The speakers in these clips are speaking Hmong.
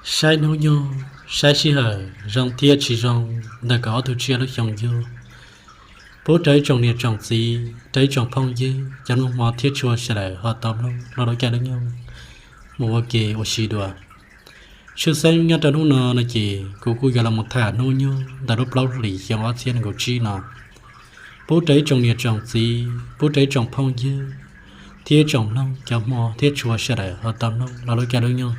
Saib hnub nyoog, saib sij hawm zoo thiab tsis zoo ntawm kaum ob tug tsiaj lub xyoo yug, pub rau ib tsoom niam tsoom txiv, rau ib tsoom phooj ywg cov mloog hmov thiab tshua sawv daws ho tau mloog los lub caij lub nyoog mus ua ke ua si dua. Tshwj xeeb nyob rau hnub no no ces kuv kuj yuav los mus tham hnub nyoog ntawm lub plaub hlis xyoo ob txhiab nees nkaum tsib no, pub rau ib tsoom niam tsoom txiv, pub rau ib tsoom phooj ywg thiab ib tsoom mloog cov hmov thiab tshua sawv daws ho tau mloog los lub caij lub nyoog.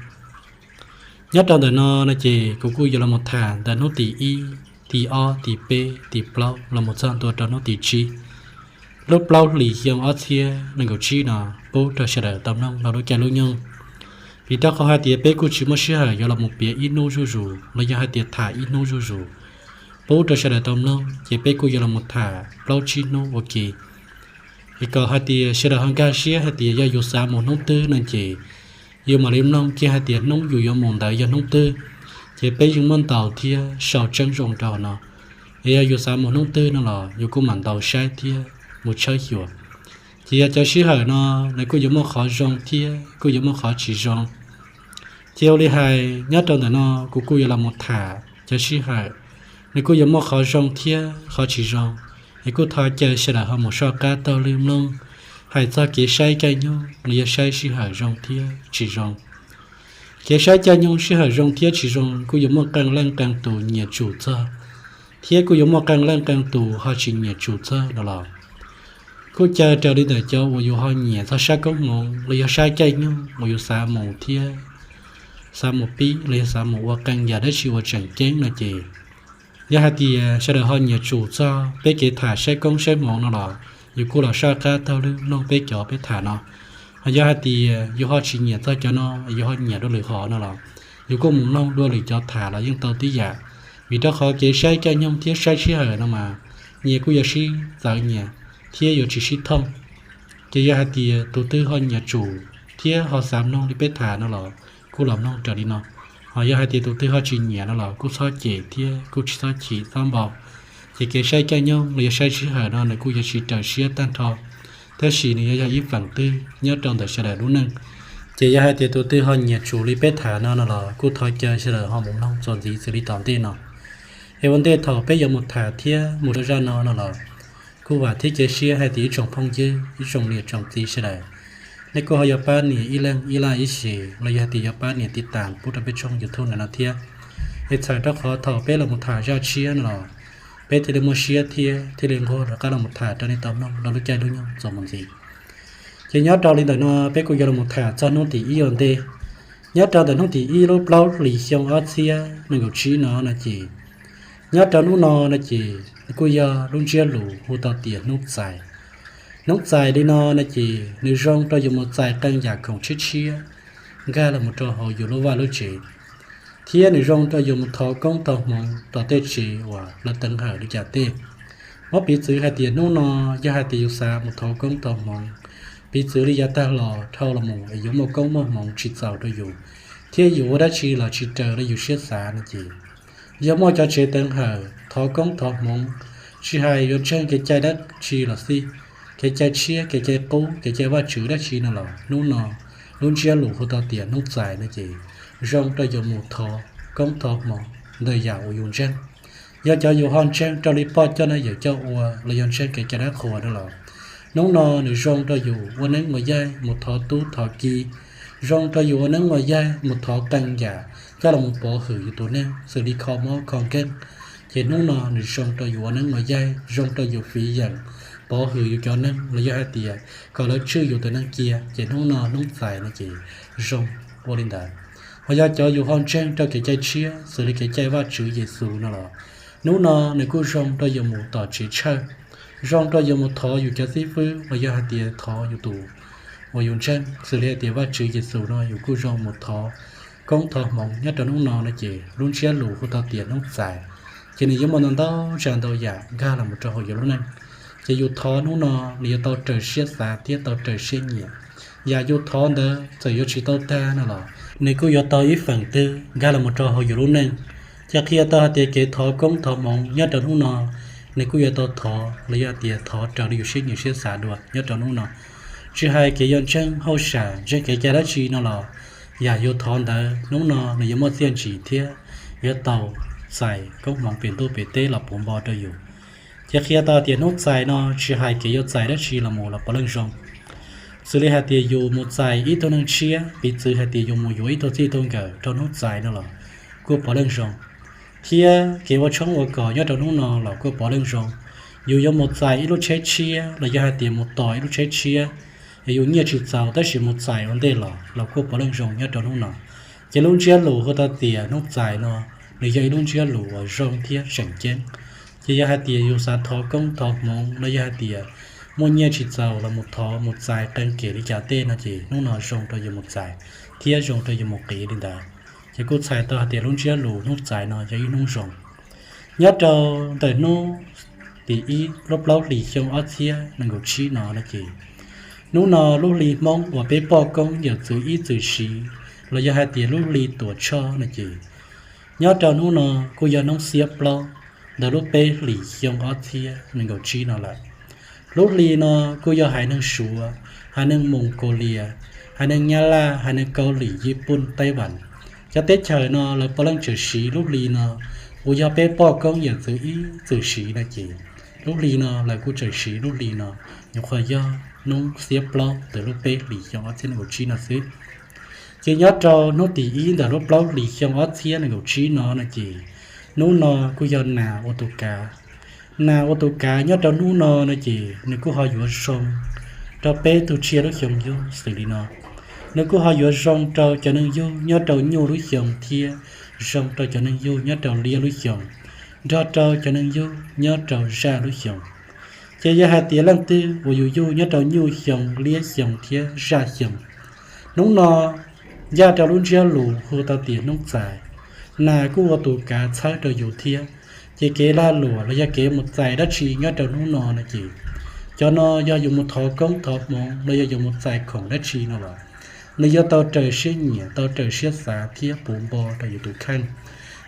Nyob rau ntawm no no ces kuv kuj yuav los mus tham ntawm hnub tim ib, tim ob, tim peb, tim plaub los mus txog ntua rau hnub tim tsib, lub plaub hlis xyoo ob txhiab nees nkaum tsib no, pub rau sawv daws tau mloog los lub caij lub nyoog. Vim rau qhov hais tias peb kuj tsis muaj sij hawm yuav los mus piav ib hnub zuj zus los yog hais tias tham ib hnub zuj zus pub rau sawv daws tau mloog, ces peb kuj yuav los mus tham plaub tsib hnub ua ke. Es kom hais tias sawv daws ho nkag siab hais tias yog yus xav mus hnub twg no ces yus mam li mloog kiag hais tias hnub yus yuav mus ntawd yog hnub twg, ces peb yeej muaj ntaus thiab sau tseeb zoo rau no. Es yog yus xav mus hnub twg no los yus kuj mam ntaus saib thiab mus tshawb xyuas. Ces yog cov sij hawm no nws kuj yuav muaj qhov zoo thiab kuj yuav muaj qhov tsis zoo. Ces ua li hais nyob rau ntawm no kuv kuj yuav los mus tham cov sij hawm nws kuj yuav muaj qhov zoo thiab qhov tsis zoo. Es kuj thov caw sawv daws ho mus soj qab taug lw mloog hais txog kev saib caij nyoog los yog saib sij hawm zoo thiab tsis zoo. Kev saib caij nyoog sij hawm zoo thiab tsis zoo kuj yuav muaj qee leej qee tus nyiam tsum txog, thiab kuj yuav muaj qee leej qee tus ho tsis nyiam tsum txog no los kuj caw raws li ntawm cov uas yus ho nyiam txog saib koob hmoov los yog saib caij nyoog uas yus xav mus thiab xav mus pib los yog xav mus ua qee yam dab tsi uas tseem ceeb no ces, yog hais tias sawv daws ho nyiam tsum txog peb kev tham saib koob saib hmoov no los yus kuj los soj qab taug lw mloog peb cov peb tham no. Ho yog hais tias yus ho tsis nyiam txog cov no, yus ho nyiam dua lwm hom no los yus kuj mus mloog dua lwm cov tham los yeej tau tib yam. Vim rau qhov kev saib caij nyoog thiab saib sij hawm no mas nyias kuj yuav sib txawv nyias thiab yuav tsis sib thooj. Ces yog hais tias tus twg ho nyiam tsum thiab ho xav mloog li peb tham no los kuj los mloog raws li no. Ho yog hais tias tus twg ho tsis nyiam no los kuj txhob cem thiab kuj tsis txhob chim txhob npau. Ces kev saib caij nyoog los yog saib sij hawm no nws kuj yuav tsis raws siab tag nrho, tab sis nws yuav yog ib feem twg nyob rau ntawm sawv daws lub neej. Ces yog hais tias tus twg ho nyiam tsum li peb tham no no los kuj thov caw sawv daws ho mus mloog txuas ntxiv xws li tom ntej no. Es ua ntej thaum peb yuav mus tham thiab mus rau zaj no no los kuj vam thiab cia siab hais tias ib tsoom phooj ywg ib tsoom niam tsoom txiv sawv daws, nej kuj ho yuav pab nias ib leeg ib like ib share los yog hais tias yuav pab nias tiv tas pub rau peb tshooj YouTube ntawm no thiab. Es txhawm rau qhov thaum peb los mus tham zaj tshiab no los peb thiaj li muaj siab thiab thiaj li nquag rov qab los mus tham rau nej tau mloog rau lub caij lub nyoog txuas mus ntxiv. Ces nyob rau li ntawm no peb kuj yuav los mus tham txog hnub tim ib ua ntej. Nyob rau ntawm hnub tim ib lub plaub hlis xyoo ob txhiab nees nkaum tsib no no ces, nyob rau hnub no no ces nws kuj yog lub ntsiab lus hu tau tias hnub txais. Hnub txais li no no ces nws zoo rau yus mus txais qee yam khoom tshiab tshiab nkag los mus rau hauv yus lub vaj lub tsev, thiab nws zoo rau yus mus thov koob thov hmoov rau tej tsev uas lawv teev hawm li cas tej. Muab piv txwv hais tias hnub no yog hais tias yus xav mus thov koob thov hmoov, piv txwv li yav tag los dhau los mus es yuav muaj koob muaj hmoov tsis txaus rau yus, thiab yus ua dab tsi los tsis raws li yus siab xav no ces, yog muaj cov tsev teev hawm thov koob thov hmoov, tsis hais yuav ntseeg kev cai dab tsi los xij, kev cai tshiab, kev cai qub, kev cai Vajtswv dab tsi no los hnub no lub ntsiab lus hu tau tias hnub txais no ces zoo rau yus mus thov koob thov hmoov ntawm yam uas yus ntseeg. Yog cov yus ho ntseeg raws li poj coj na yawm coj ua los yog ntseeg kev cai dab qhuas no los hnub no nws zoo rau yus ua neeb ua yaig mus thov tub thov ki, zoo rau yus ua neeb ua yaig mus thov qee yam coj los mus pov hwm yus tus neeg xws li kho mob kho nkeeg. Ces hnub no nws zoo rau yus ua neeb ua yaig, zoo rau yus fiv yeem pov hwm yus cov neeg los yog hais tias kom lawv tswj yus tus neeg cia, ces hnub no hnub txais no ces zoo ua li ntawd. Ho yog cov yus ho ntseeg rau kev cai tshiab xws li kev cai Vajtswv Yexus no los hnub no nws kuj zoo rau yus mus tom tsev tshawj, zoo rau yus mus thov yus cov xib fwb los yog hais tias thov yus tus uas yus ntseeg xws li hais tias Vajtswv Yexus no yus kuj zoo mus thov koob thov hmoov nyob rau hnub no no ces lub ntsiab lus hu tau tias hnub txais. Ces nws yuav muaj ntau ntau tsav ntau yam nkag los mus rau hauv yus lub neej. Ces yus thov hnub no nws yuav tau raws siab xav thiab tau raws siab nyiam. Yam yus thov ntawd txawm yuav tsis tau tag no los nws kuj yuav tau ib feem twg nkag los mus rau hauv yus lub neej. Ces qhia tau hais tias kev thov koob thov hmoov nyob rau hnub no nws kuj yuav tau thov los yog hais tias thov raws li yus siab nyiam siab xav dua nyob rau hnub no. Tsis hais kev yuav ntseeg hauj sam ntseeg kev cai dab tsi no los yam yus thov ntawd hnub no nws yuav muaj txiaj ntsig thiab yuav tau txais koob hmoov pem ntuj pem teb los puv npo rau yus. Ces qhia tau tias hnub txais no tsis hais kev yuav txais dab tsi los mus los puav leej zoo. Xws li hais tias yus mus txais ib tug neeg tshiab, piv txwv hais tias yus mus yuav ib tug txij tug nkawm rau hnub txais no los kuj puav leej zoo. Thiab kev ua tshoob ua kos nyob rau hnub no los kuj puav leej zoo. Yus yuav mus txais ib lub tsheb tshiab los yog hais tias mus tos ib lub tsheb tshiab, yus nyiaj tsis txaus tab sis mus txais ua ntej los los kuj puav leej zoo nyob rau hnub no. Ces lub ntsiab lus hu tau tias hnub txais no, nws yog ib lub ntsiab lus uas zoo thiab tseem ceeb. Ces yog hais tias yus xav thov koob thov hmoov los yog hais tias muaj nyiaj tsis txaus los mus thov mus txais qee kev li cas tej no ces hnub no zoo rau yus mus txais thiab zoo rau yus mus qiv li ntawd. Ces kuj txhais tau hais tias lub ntsiab lus hnub txais no yog ib hnub zoo. Nyob rau ntawm hnub tim ib lub plaub hlis xyoo ob txhiab nees nkaum tsib no no ces hnub no lub hli Hmoob uas peb poj koob yawm txwv ib txwm siv los yog hais tias lub hli Tuam Tshoj no ces nyob rau hnub no kuj yog hnub xiab plaub ntawm lub peb hlis xyoo ob txhiab nees nkaum tsib no lawm. Lub hli no kuj yog haiv neeg Suav, haiv neeg Moos Kaus Lias, haiv neeg Nyab Laj, haiv neeg Kaus Lim, Yiv Pooj, Taib Vam, cov teb chaws no lawv puav leej txawm siv lub hli no uas yog peb poj koob yawm txwv ib txwm siv no ces lub hli no lawv kuj txawm siv lub hli no, nyuam qhuav yog hnub xiab plaub ntawm lub peb hlis xyoo ob txhiab nees nkaum tsib no xwb. Ces nyob rau hnub tim ib ntawm lub plaub hlis xyoo ob txhiab nees nkaum tsib no no ces hnub no kuj yog nas ua tus kav. Nas ua tus kav nyob rau hnub no no ces nws kuj ho yuav zoo rau peb tug tsiaj lub xyoo yug xws li no. Nws kuj ho yuav zoo rau cov neeg yug nyob rau nyuj lub xyoo thiab zoo rau cov neeg yug nyob rau liab lub xyoo, nrog rau cov neeg yug nyob rau zaj lub xyoo. Ces yog hais tias leej twg uas yus yug nyob rau nyuj xyoo, liab xyoo thiab zaj xyoo, hnub no ncaj rau lub ntsiab lus hu tau tias hnub txais, nas kuj ua tus kav txhawb rau yus thiab. Ces kev lag luam los yog kev mus txais dab tsi nyob rau hnub no no ces cov no yog yus mus thov koob thov hmoov los yog yus mus txais khoom dab tsi no los nws yuav tau raws siab nyiam, tau raws siab xav thiab puv npo rau yus tus kheej.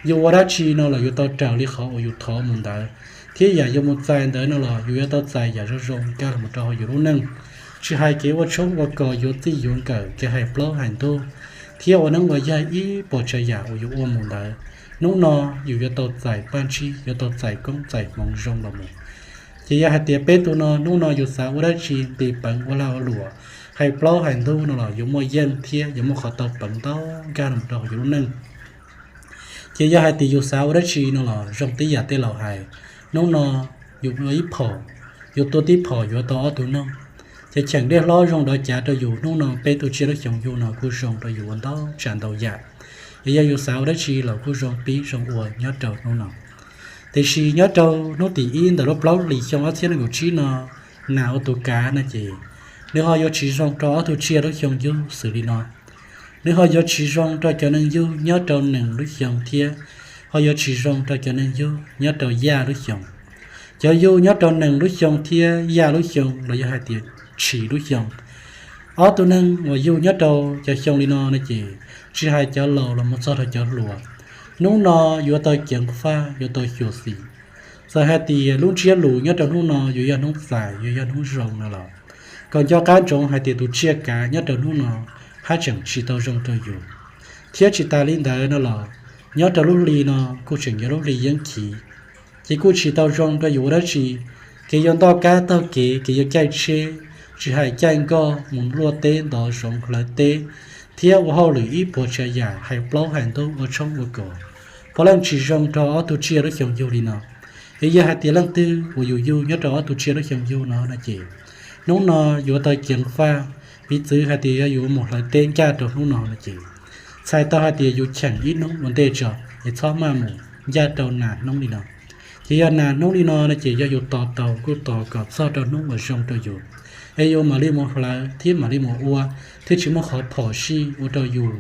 Yus ua dab tsi no los yuav tau raws li qhov uas yus thov mus ntawd, thiab yam yus mus txais ntawd no los yus yuav tau txais yam zoo zoo nkag los rau hauv yus lub neej. Tsis hais kev ua tshoob ua kos, yuav txij yuav nkawm, kev hais plaub hais ntug, thiab ua neeb ua yaig ib puas tsav yam uas yus ua mus ntawd, hnub no yus yuav tau txais paj ntsig, yuav tau txais koob txais hmoov zoo los mus. Ces yog hais tias peb tug no hnub no yus xav ua dab tsi, nti peev ua lag ua luam, hais plaub hais ntug no los yuav muaj yeej thiab yuav muaj qhov tau peev ntau nkag los rau hauv yus lub neej. Ces yog hais tias yus xav ua dab tsi no los zoo tib yam tej laus hais, hnub no yus ua ib phom, yus tua tib phom yuav tau ob tug noog. Ces cheem dej hlob zoo dov cav rau yus, hnub no peb tug tsiaj lub xyoo yug no kuj zoo rau yus ua ntau tsav ntau yam. Es yog yus xav ua dab tsi los kuj zoo pib zoo ua nyob rau hnub no. Tiam sis nyob rau hnub tim ib ntawm lub plaub hlis xyoo ob txhiab nees nkaum tsib no, nas ua tus kav no ces nws ho yuav tsis zoo rau ob tug tsiaj lub xyoo yug xws li no. Nws ho yuav tsis zoo rau cov neeg yug nyob rau nees lub xyoo thiab ho yuav tsis zoo rau cov neeg yug nyob rau yaj lub xyoo. Cov yug nyob rau nees lub xyoo thiab yaj lub xyoo los yog hais tias tshis lub xyoo, ob tug neeg uas yug nyob rau cov xyoo li no no ces tsis hais cov laus los mus txog rau cov hluas, hnub no yuav tau ceev faj, yuav tau xyuam xim. Txawm hais tias lub ntsiab lus nyob rau hnub no yuav yog hnub txais, yuav yog hnub zoo no los kom nco qab ntsoov hais tias tus tsiaj kav nyob rau hnub no haj tseem tsis tau zoo rau yus. Thiab tsis tas li ntawd no los nyob rau lub hli no kuj tseem yog lub hli yeeb khiv, ces kuj tsis tau zoo rau yus ua dab tsi. Kev yuav ntoj kab taug kev, kev yuav caij tsheb, tsis hais caij nkoj mus luaj teb ntov zoov hlawv teb, thiab ua hauj lwm ib puas tsav yam, hais plaub hais ntug, ua tshoob ua kos, puav leej tsis zoo rau ob tug tsiaj lub xyoo yug li no. Es yog hais tias leej twg uas yus yug nyob rau ob tug tsiaj lub xyoo yug no no ces hnub no yuav tau ceev faj. Piv txwv hais tias yog yus mus hlawv teb ncaj rau hnub no no ces txhais tau hais tias yus cheem ib hnub ua ntej tso, es txhob maj mus ncaj rau nas hnub li no. Ces yog nas hnub li no no ces yog yus tos tau kuj tos kom txog rau hnub uas zoo rau yus, es yus mam li mus hlawv thiab mam li mus ua, thiaj tsis muaj qhov phom sij ua rau yus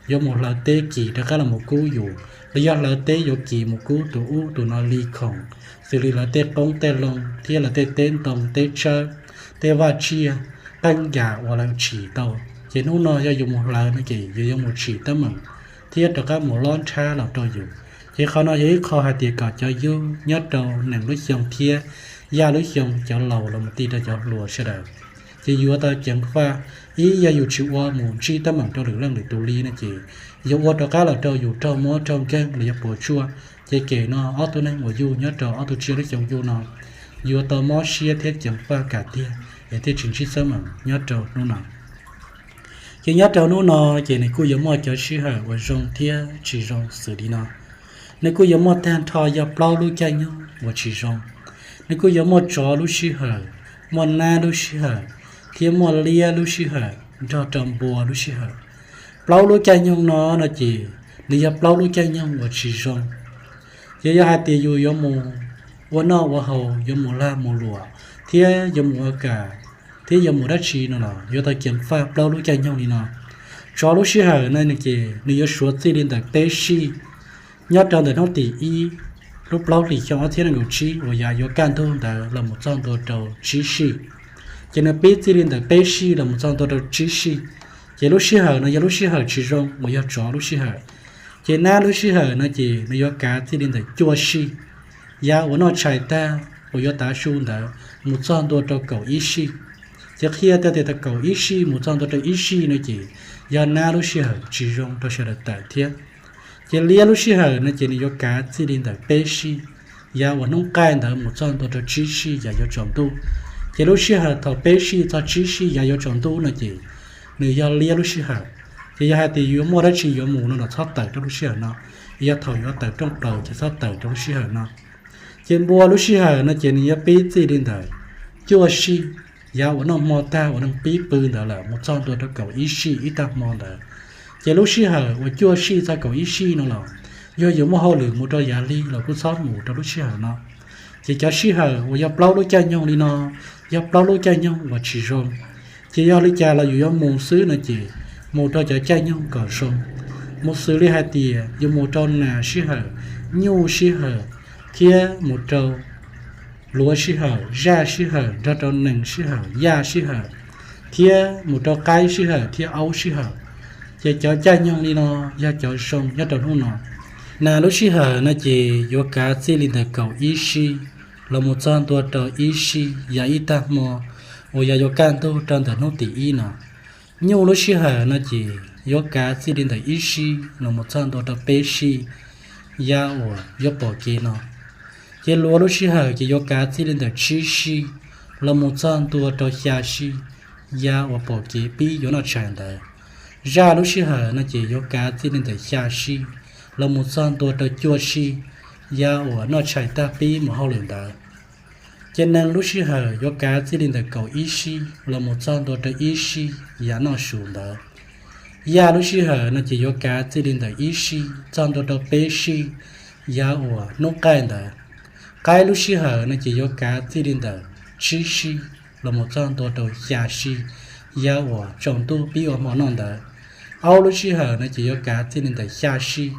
yuav mus hlawv teb kis rov qab los mus kub yus, los yog hlawv teb yuav kis mus kub tus ub tus no li khoom, xws li lawv tej qoob tej loo thiab lawv tej teb ntoo teb tsawb, tej vaj tsiaj, qeej yam uas lawv tsim tau. Ces hnub no yog yus mus hlawv no ces yus yuav mus tsim teeb meem thiab rov qab mus lob nrhab los rau yus. Ces qhov no yog ib qho hais tias kom cov yug nyob rau nees lub xyoo thiab yaj lub xyoo, cov laus los mus ti rau cov hluas sawv daws, Ces yus yuav tau ceev faj. Ib, yog yus tsis ua mus ntsib teeb meem rau lwm leej lwm tus li no ces yog ua rov qab los rau yus raug mob raug nkeeg los yog puas tsuaj, ces kem no ob tug neeg uas yug nyob rau ob tug tsiaj lub xyoo yug no yuav tau mob siab thiab ceev faj kam tiag es thiaj tsis ntsib teeb meem nyob rau hnub no. Ces nyob rau hnub no ces nws kuj yuav muaj cov sij hawm uas zoo thiab tsis zoo xws li no. Nws kuj yuav muaj tag nrho yog plaub lub caij nyoog uas tsis zoo. Nws kuj yuav muaj tsov lub sij hawm, muaj nab lub sij hawm, thiab muaj liab lub sij hawm nrog rau npua lub sij hawm. Plaub lub caij nyoog no no ces nws yog plaub lub caij nyoog uas tsis zoo. Ces yog hais tias yus yuav mus ua noj ua haus, yuav mus lag mus luam, thiab yuav mus ua kam, thiab yuav mus dab tsi no los yuav tau ceev faj plaub lub caij nyoog li no. Tsov lub sij hawm no ces nws yuav suav txij li ntawm peb sij nyob rau ntawm hnub tim ib lub plaub hlis xyoo ob txhiab nees nkaum tsib uas yav yuav kaj ntug ntawd los mus txog ntua rau tsib sij. Ces nws pib txij li ntawm peb sij los mus txog ntua rau tsib sij. Ces lub sij hawm no yog lub sij hawm tsis zoo uas yog tsov lub sij hawm. Ces nab lub sij hawm no ces nws yuav kav txij li ntawm cuaj sij yav uas noj tshais tag uas yuav tav su ntawd mus txog ntua rau kaum ib sij. Ces qhia tau tias tau kaum ib sij mus txog ntua rau ib sij no ces yog nab lub sij hawm tsis zoo rau sawv daws tawm thiab. Ces liab lub sij hawm no ces nws yuav kav txij li ntawm peb sij yav uas hnub qaij ntawd mus txog ntua rau tsib sij yav yuav tsaus ntuj. Ces lub sij hawm thaum peb sij txog tsib sij yav yuav tsaus ntuj no ces nws yog liab lub sij hawm. Ces yog hais tias yuav muaj dab tsi yuav mus no los txhob tawm rau lub sij hawm no, yog thaum yuav tawm rooj plaws ces txhob tawm rau lub sij hawm no. Ces npua lub sij hawm no ces nws yuav pib txij li ntawm cuaj sij yav uas noj hmo tag uas neeg pib pw ntawd lawm mus txog ntua rau kaum ib sij ib tag hmo ntawd. Ces lub sij hawm uas cuaj sij txog kaum ib sij no los yog yus muaj hauj lwm mus rau yav lig los kuj txhob mus rau lub sij hawm no. Ces cov sij hawm uas yog plaub lub caij nyoog li no yog plaub lub caij nyoog uas tsis zoo. Ces yog li cas los yus yuav mus xwb no ces mus rau cov caij nyoog kom zoo, mus xws li hais tias yus mus rau nas sij hawm, nyuj sij hawm, thiab mus rau luav sij hawm, zaj sij hawm, nrog rau nees sij hawm, yaj sij hawm, thiab mus rau qaib sij hawm thiab aub sij hawm. Ces cov caij nyoog li no yog cov zoo nyob rau hnub no. Nas lub sij hawm no ces yuav kav txij li ntawm kaum ib sij los mus txog ntua rau ib sij yav ib tag hmo uas yog yuav kaj ntug rau ntawm hnub tim ib no. Nyuj lub sij hawm no ces yuav kav txij li ntawm ib sij los mus txog ntua rau peb sij yav uas yuav pom kev no. Ces luav lub sij hawm ces yuav kav txij li ntawm tsib sij los mus txog ntua rau xya sij yav uas pom kev pib yuav noj tshais ntawd. Zaj lub sij hawm no ces yuav kav txij li ntawm xya sij los mus txog ntua rau cuaj sij yav uas noj tshais tag pib mus hauj lwm ntawd. Ces nees lub sij hawm yuav kav txij li ntawm kaum ib sij los mus txog ntua rau ib sij yav noj su ntawd. Yaj lub sij hawm no ces yuav kav txij li ntawm ib sij txog ntua rau peb sij yav uas hnub qaij ntawd. Qaib lub sij hawm no ces yuav kav txij li ntawm tsib sij los mus txog ntua rau xya sij yav uas tsaus ntuj pib ua hmo noj ntawd. Aub lub sij hawm no ces yuav kav txij li ntawm xya sij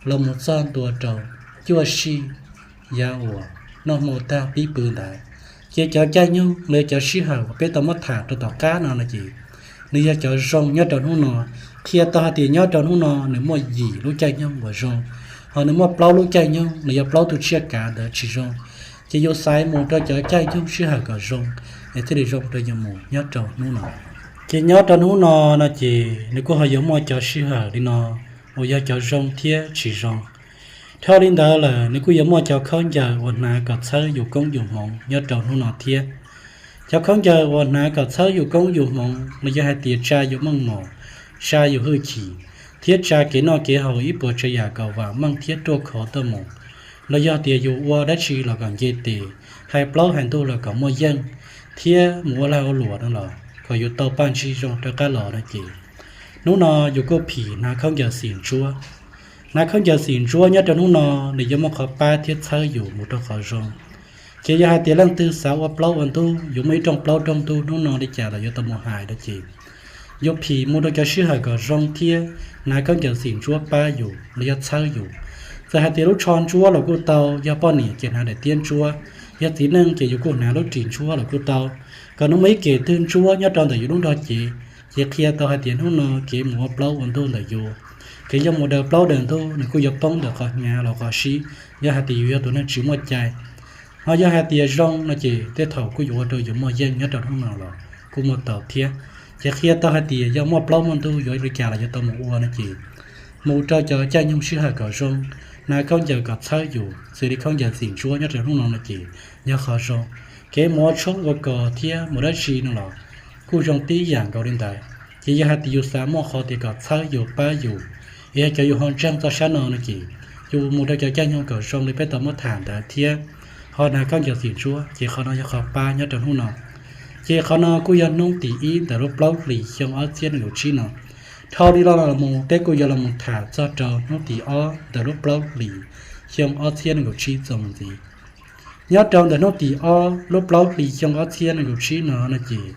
los mus txog ntua rau cuaj sij yav uas noj hmo tag pib pw ntawd. Ces cov caij nyoog los yog cov sij hawm uas peb tau muab tham rau tom qab no no ces nws yog cov zoo nyob rau hnub no. Qhia tau hais tias nyob rau hnub no nws muaj yim lub caij nyoog uas zoo, ho nws muaj plaub lub caij nyoog los yog plaub tug tsiaj kav ntawd tsis zoo. Ces yus xaiv mus rau cov caij nyoog sij hawm kom zoo es thiaj li zoo rau yus mus nyob rau hnub no. Ces nyob rau hnub no no ces nws kuj ho yuav muaj cov sij hawm li no uas yog cov zoo thiab tsis zoo. Dhau li ntawd lawm nws kuj yuav muaj cov khaub ncaws uas hnav kom txhawb yus koob yus hmoov nyob rau hnub no thiab. Cov khaub ncaws uas hnav kom txhawb yus koob yus hmoov los yog hais tias tsa yus meej mom, tsa yus hwj chim, thiab tsa kev noj kev haus ib puas tsav yam kom vam meej thiab ruaj khov tuaj mus, los yog tias yus ua dab tsi los kom nce tes, hais plaub hais ntug los kom muaj yeej, thiab mus ua lag ua luam no los kom yus tau paj ntsig zoo rov qab los no ces hnub no yus kuj phim hnav khaub ncaws xim ntsuab. Hnav khaub ncaws xim ntsuab nyob rau hnub no nws yuav muaj qhov pab thiab txhawb yus mus rau qhov zoo. Ces yog hais tias leej twg xav ua plaub ua ntug, yus muaj ib rooj plaub rooj ntug hnub no li cas los yuav tau mus hais no ces yus phim mus rau cov sij hawm kom zoo thiab hnav khaub ncaws xim ntsuab pab yus los yog txhawb yus. Txawm hais tias lub tsho ntsuab los kuj tau, yog poj niam ces hnav daim tiab ntsuab, yog txiv neej ces yus kuj hnav lub ris ntsuab los kuj tau, kom nws muaj ib kem twg ntsuab nyob rau ntawm yus lub nrog cev, ces qhia tau hais tias hnub no kev mus ua plaub ua ntug ntawm yus, kev yuav mus daws plaub daws ntug nws kuj yuav poob ntawm qhov hnyav los qhov sib, yog hais tias yus yog tus neeg tsis muaj cai. Ho yog hais tias zoo no ces tej thaum kuj yuav ua rau yus muaj yeej nyob rau hnub no los kuj muaj tau thiab. Ces qhia tau hais tias yog muaj plaub muaj ntug yuav li cas los yuav tau mus ua no ces mus rau cov caij nyoog sij hawm kom zoo, hnav khaub ncaws kom txhawb yus xws li khaub ncaws xim ntsuab nyob rau hnub no no ces yog qhov zoo. Kev mus ua tshoob ua kos thiab mus dab tsi no los kuj zoo tib yam nkaus li ntawd. Ces yog hais tias yus xav muaj qhov tias kom txhawb yus pab yus, es yog cov yus ho ntseeg txog sab no no ces yus mus rau cov caij nyoog kom zoo li peb tau muab tham ntawd thiab ho hnav khaub ncaws xim ntsuab ces qhov no yog qhov pab nyob rau hnub no. Ces qhov no kuj yog hnub tim ib ntawm lub plaub hlis xyoo ob txhiab nees nkaum tsib no. Dhau li no los mus peb kuj yuav los mus tham txog rau hnub tim ob ntawm lub plaub hlis xyoo ob txhiab nees nkaum tsib txuas mus ntxiv. Nyob rau ntawm hnub tim ob lub plaub hlis xyoo ob txhiab nees nkaum tsib no no ces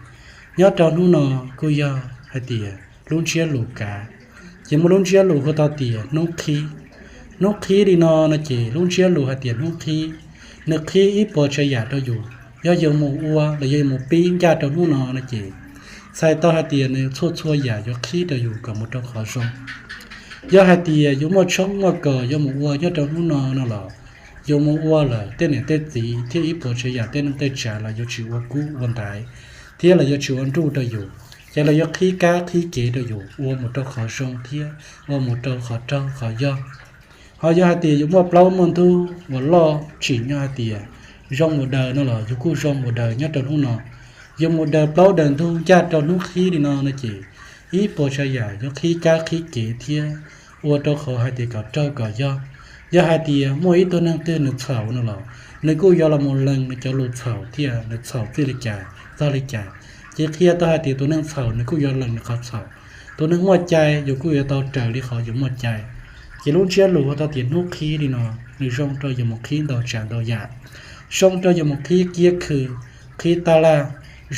nyob rau hnub no kuj yog hais tias lub ntsiab lus kav, ces muaj lub ntsiab lus hu tau tias hnub qhib. Hnub qhib li no no ces lub ntsiab lus hais tias hnub qhib, nws qhib ib puas tsav yam rau yus. Yog yus mus ua los yog yus mus pib ncaj rau hnub no no ces txhais tau hais tias nws txhua txhua yam yuav qhib rau yus kom mus rau qhov zoo. Yog hais tias yus muaj tshoob muaj kos yuav mus ua nyob rau hnub no no los yus mus ua lawm tej niam tej txiv thiab ib puas tsav yam tej neej tej tsav los yuav tsis ua kub ua ntaiv thiab los yuav tsis ua nruj rau yus, ces los yuav qhib kab qhib kev rau yus ua mus rau qhov zoo thiab ua mus rau qhov raug qhov yog. Ho yog hais tias yus muaj plaub muaj ntug uas loj tsim nyog hais tias zoo mus daws no los yus kuj zoo mus daws nyob rau hnub no. Yus mus daws plaub daws ntug ncaj rau hnub qhib li no no ces ib puas tsav yam yuav qhib kab qhib kev thiab ua rau qhov hais tias kom raug kom yog. Yog hais tias muaj ib tug neeg twg nws txhaum no los nws kuj yuav los mus lees nws cov lus txhaum thiab nws txhaum txij li cas txog li cas. Ces qhia tau hais tias tus neeg txhaum nws kuj yuav lees nws qhov txhaum. Tus neeg muaj cai yus kuj yuav tau raws li qhov yus muaj cai. Ces lub ntsiab lus hu tau tias hnub qhib li no, nws zoo rau yus mus qhib ntau tsav ntau yam, zoo rau yus mus qhib kiab khw, qhib tab laj,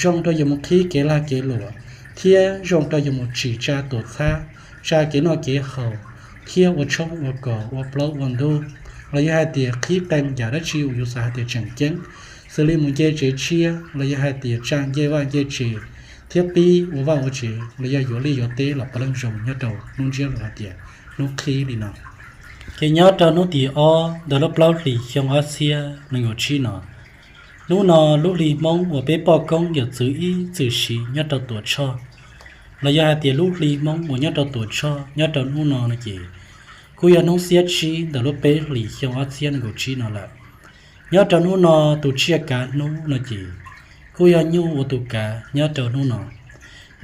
zoo rau yus mus qhib kev lag kev luam, thiab zoo rau yus mus tsim tsa tuam txhab, tsa kev noj kev haus, thiab ua tshoob ua kos ua plaub ua ntug, los yog hais tias qhib qee yam dab tsi uas yus xav hais tias tseem ceeb, xws li mus nce tsev tshiab los yog hais tias tsa ncej vaj ncej tsev, thiab pib ua vaj ua tsev los yog yuav liaj yuav teb los puav leej zoo nyob rau lub ntsiab lus hais tias hnub qhib li no. Ces nyob rau hnub tim ob ntawm lub plaub hlis xyoo ob txhiab nees nkaum tsib no, hnub no lub hli Hmoob uas peb poj koob yawm txwv ib txwm siv nyob rau Tuam Tshoj, los yog hais tias lub hli Hmoob uas nyob rau Tuam Tshoj nyob rau hnub no no ces kuj yog hnub xiab tsib ntawm lub peb hlis xyoo ob txhiab nees nkaum tsib no lawm. Nyob rau hnub no tus tsiaj kav hnub no ces kuj yog nyuj ua tus kav nyob rau hnub no.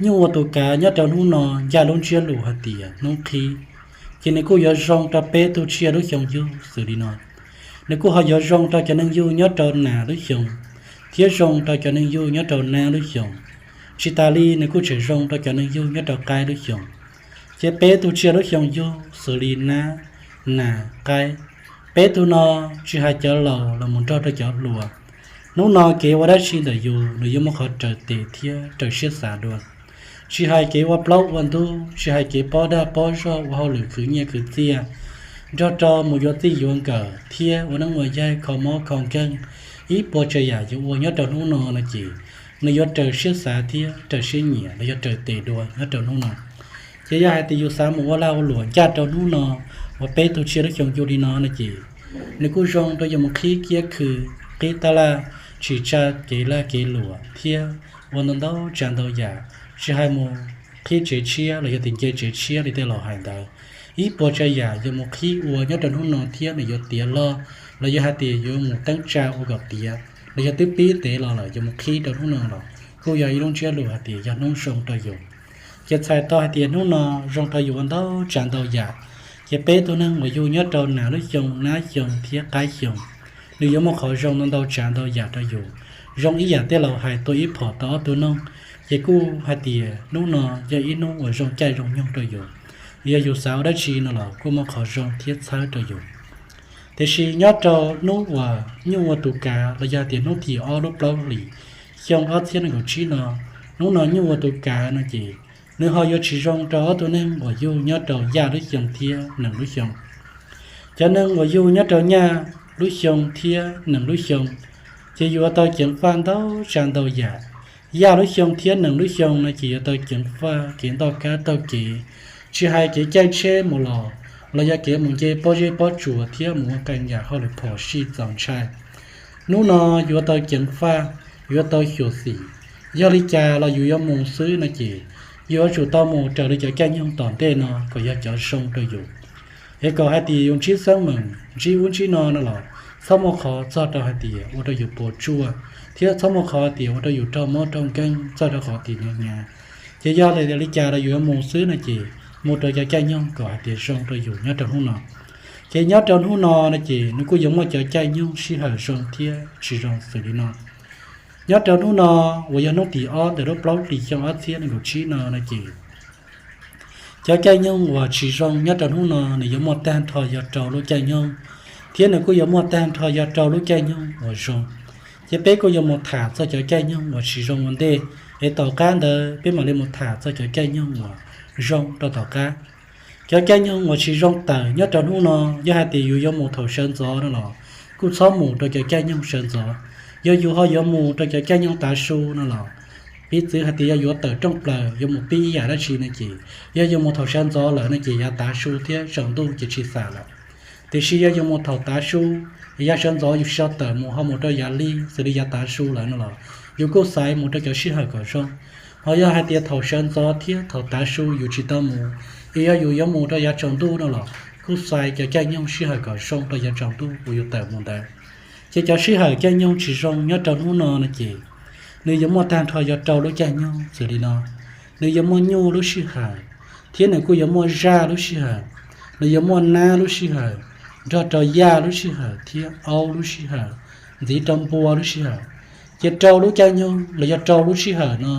Nyuj ua tus kav nyob rau hnub no ncaj lub ntsiab lus hais tias hnub qhib, ces nws kuj yuav zoo rau peb tug tsiaj lub xyoo yug xws li no. Nws kuj ho yuav zoo rau cov neeg yug nyob rau nas lub xyoo, thiab zoo rau cov neeg yug nyob rau nab lub xyoo. Tsis tas li nws kuj tseem zoo rau cov neeg yug nyob rau qaib lub xyoo. Ces peb tug tsiaj lub xyoo yug xws li nab, nas, qaib, peb tug no tsis hais cov laus los mus nrog rau cov hluas, hnub no kev ua dab tsi ntawm yus nws yuav muaj qhov raws tes thiab raws siab xav dua. Tsis hais kev ua plaub ua ntug, tsis hais kev pob dag pob zog ua hauj lwm khwv nyiaj khwv txiaj, nrog rau mus yuav txij yuav nkawm thiab ua neeb ua yaig kho mob kho nkeeg, ib puas tsav yam yuav ua nyob rau hnub no no ces nws yuav raws siab xav thiab raws siab nyiam los yog raws tes dua nyob rau hnub no. Ces yog hais tias yus xav mus ua lag ua luam ncaj rau hnub no uas peb tug tsiaj lub xyoo yug li no no ces nws kuj zoo rau yus mus qhib kiab khw, qhib tab laj, tsim tsa kev lag kev luam thiab ua ntau ntau tsav ntau yam, tsis hais mus qhib tsev tshiab los yog tias nce tsev tshiab li tej laus hais ntawd. Ib puas tsav yam yuav mus qhib ua nyob rau hnub no thiab nws yuav tiav log, los yog hais tias yuav mus teeb tsa ua kom tiav, los yog twb pib tev los lawm yuav mus qhib rau hnub no los kuj yog ib lub ntsiab lus hais tias yog hnub zoo rau yus. Ces txhais tau hais tias hnub no zoo rau yus ua ntau tsav ntau yam. Ces peb tug neeg uas yug nyob rau nas lub xyoo, nab xyoo thiab qaib xyoo, nws yuav muaj qhov zoo ntau ntau tsav ntau yam rau yus. Zoo ib yam tej laus hais tuaj ib phom tau ob tug noog, ces kuj hais tias hnub no yog ib hnub uas zoo caij zoo nyoog rau yus. Yog yus xav ua dab tsi no los kuj muaj qhov zoo thiab txhawb rau yus. Tiam sis nyob rau hnub uas nyuj ua tus kav los yog tias hnub tim ob lub plaub hlis xyoo ob txhiab nees nkaum tsib no, hnub no nyuj ua tus kav no ces nws ho yuav tsis zoo rau ob tug neeg uas yug nyob rau yaj lub xyoo thiab nees lub xyoo. Cov neeg uas yug nyob rau nyaj lub xyoo thiab nees lub xyoo, ces yuav tau ceev faj ntau tsav ntau yam. Yaj lub xyoo thiab nees lub xyoo no ces yuav tau ceev faj kev ntoj kab taug kev, tsis hais kev caij tsheb mus los, los yog kev mus nce pob zeb pob tsuas thiab mus ua qee yam hauj lwm phom sij txaus ntshai. Hnub no yuav tau ceev faj, yuav tau xyuam xim, Yog li cas los yus yuav mus xwb no ces yus yuav tsum tau mus raws li cov caij nyoog tom ntej no kom yog cov zoo rau yus, es kom hais tias yus ntsib xeeb meem ntsib ub ntsib no no los txhob muaj qhov txog rau hais tias ua rau yus puas tsuaj, thiab txhob muaj qhov tias ua rau yus raug mob raug nkeeg txog rau qhov tias hnyav hnyav. Ces yog li cas los yus yuav mus xwb no ces mus rau cov caij nyoog kom hais tias zoo rau yus nyob rau hnub no. Ces nyob rau hnub no no ces nws kuj yuav muaj cov caij nyoog sij hawm zoo thiab tsis zoo xws li no. Nyob rau hnub no uas yog hnub tim ob ntawm lub plaub hlis xyoo ob txhiab nees nkaum tsib no no ces cov caij nyoog uas tsis zoo nyob rau hnub no nws yuav muaj tag nrho yog rau lub caij nyoog, thiab nws kuj yuav muaj tag nrho yog rau lub caij nyoog uas zoo. Ces peb kuj yuav mus tham txog cov caij nyoog uas tsis zoo ua ntej, es tom qab ntawd peb mam li mus tham txog cov caij nyoog uas zoo rau tom qab. Cov caij nyoog uas tsis zoo tawm nyob rau hnub no, yog hais tias yus yuav mus thaum sawv ntxov no los kuj txhob mus rau cov caij nyoog sawv ntxov. Yog yus ho yuav mus rau cov caij nyoog tav su no los, piv txwv hais tias yog yuav tawm rooj plaws yuav mus pib yam dab tsi no ces yog yus mus thaum sawv ntxov lawm no ces yav tav su thiab tsaus ntuj ces tsis xam lawm. Tiam sis yog yus mus thaum tav su, yav sawv ntxov yus tsis tau tawm mus ho mus rau yav li xws li yav tav su lawm no los yus kuj xaiv mus rau cov sij hawm kom zoo. Ho yog hais tias thaum sawv ntxov thiab thaum tav su yus tsis tau mus, es yog yus yuav mus rau yav tsaus ntuj no los kuj xaiv cov caij nyoog sij hawm kom zoo rau yav tsaus ntuj uas yus tawm mus ntawd. Ces cov sij hawm caij nyoog tsis zoo nyob rau hnub no no ces nws yuav muaj tag nrho yog rau lub caij nyoog xws li no. Nws yuav muaj nyuj lub sij hawm, thiab nws kuj yuav muaj zaj lub sij hawm. Nws yuav muaj nab lub sij hawm, nrog rau yaj lub sij hawm thiab aub lub sij hawm, ntxiv rau npua lub sij hawm. Ces rau lub caij nyoog los yog rau lub sij hawm no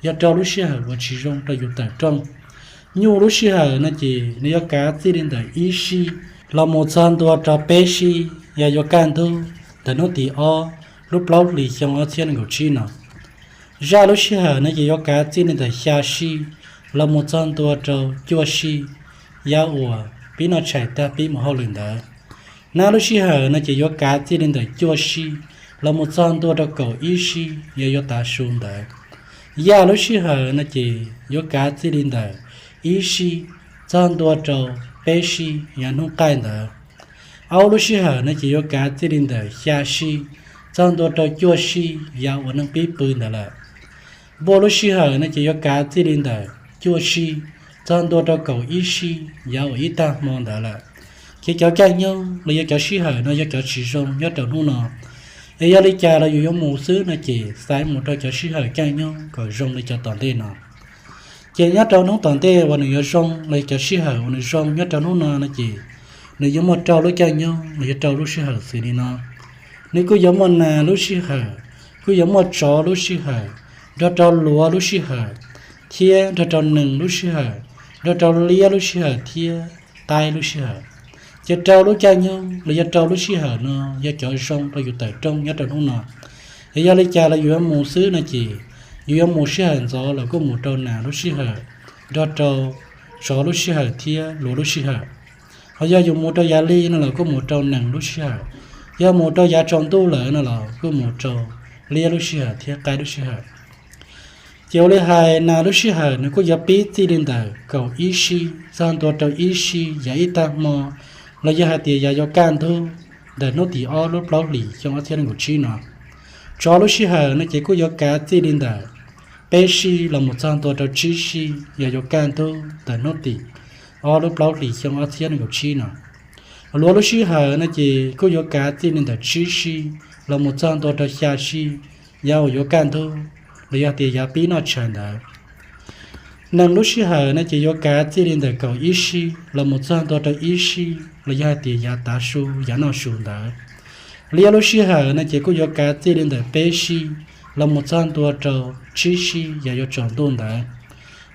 yog rau lub sij hawm uas tsis zoo rau yus tawm rooj. Nyuj lub sij hawm no ces nws yuav kav txij li ntawm ib sij los mus txog ntua rau peb sij yog yuav kaj ntug ntawm hnub tim ob lub plaub hlis xyoo ob txhiab nees nkaum tsib no. Zaj lub sij hawm no ces yuav kav txij li ntawm xya sij los mus txog ntua rau cuaj sij yav uas pib noj tshais tag pib mus hauj lwm ntawd. Nab lub sij hawm no ces yuav kav txij li ntawm cuaj sij los mus txog ntua rau kaum ib sij yav yuav tav su ntawd. Yaj lub sij hawm no ces yuav kav txij li ntawm ib sij txog ntua rau peb sij yav hnub qaij ntawd. Aub lub sij hawm no ces yuav kav txij li ntawm xya sij txog ntua rau cuaj sij yav uas neeg pib pw ntawd lawm. Npua lub sij hawm no ces yuav kav txij li ntawm cuaj sij txog ntua rau kaum ib sij yav uas ib tag hmo ntawd lawm. Ces cov caij nyoog los yog cov sij hawm no yog cov tsis zoo nyob rau hnub no. Es yog li cas los yus yuav mus xwb no ces xaiv mus rau cov sij hawm caij nyoog kom zoo li cov tom ntej no. Ces nyob rau hnub tom ntej uas nws yuav zoo los yog cov sij hawm uas nws zoo nyob rau hnub no no ces nws yuav muaj rau lub caij nyoog los yog rau lub sij hawm xws li no. Nws kuj yuav muaj nas lub sij hawm, kuj yuav muaj tsov lub sij hawm, nrog rau luav lub sij hawm, thiab nrog rau nees lub sij hawm, nrog rau liab lub sij hawm thiab qaib lub sij hawm. Ces rau lub caij nyoog los yog rau lub sij hawm no yog cov zoo rau yus tawm rooj nyob rau hnub no. Es yog li cas los yus yuav mus xwb no ces yus yuav mus sij hawm ntxov los kuj mus rau nas lub sij hawm, nrog rau tsov lub sij hawm thiab luav lub sij hawm. Ho yog yus mus rau yav li no los kuj mus rau nees lub sij hawm, yog mus rau yav tsaus ntuj lawm no los kuj mus rau liab lub sij hawm thiab qaib lub sij hawm. Ces ua li hais nas lub sij hawm nws kuj yuav pib txij li ntawm kaum ib sij txog ntua rau ib sij yav ib tag hmo, los yog hais tias yav yuav kaj ntug ntawm hnub tim ob lub plaub hlis xyoo ob txhiab nees nkaum tsib no. Tsov lub sij hawm no ces kuj yuav kav txij li ntawm peb sij los mus txog ntua rau tsib sij yav yuav kaj ntug ntawm hnub tim ob lub plaub hlis xyoo ob txhiab nees nkaum tsib no. Luav lub sij hawm no ces kuj yuav kav txij li ntawm tsib sij los mus txog ntua rau xya sij yav uas yuav kaj ntug, los yog tias yav pib noj tshais ntawd. Nees lub sij hawm no ces yuav kav txij li ntawm kaum ib sij los mus txog ntua rau ib sij los yog hais tias yav tav su yav noj su ntawd. Liab lub sij hawm no ces kuj yuav kav txij li ntawm peb sij los mus txog ntua rau tsib sij yav yuav tsaus ntuj ntawd.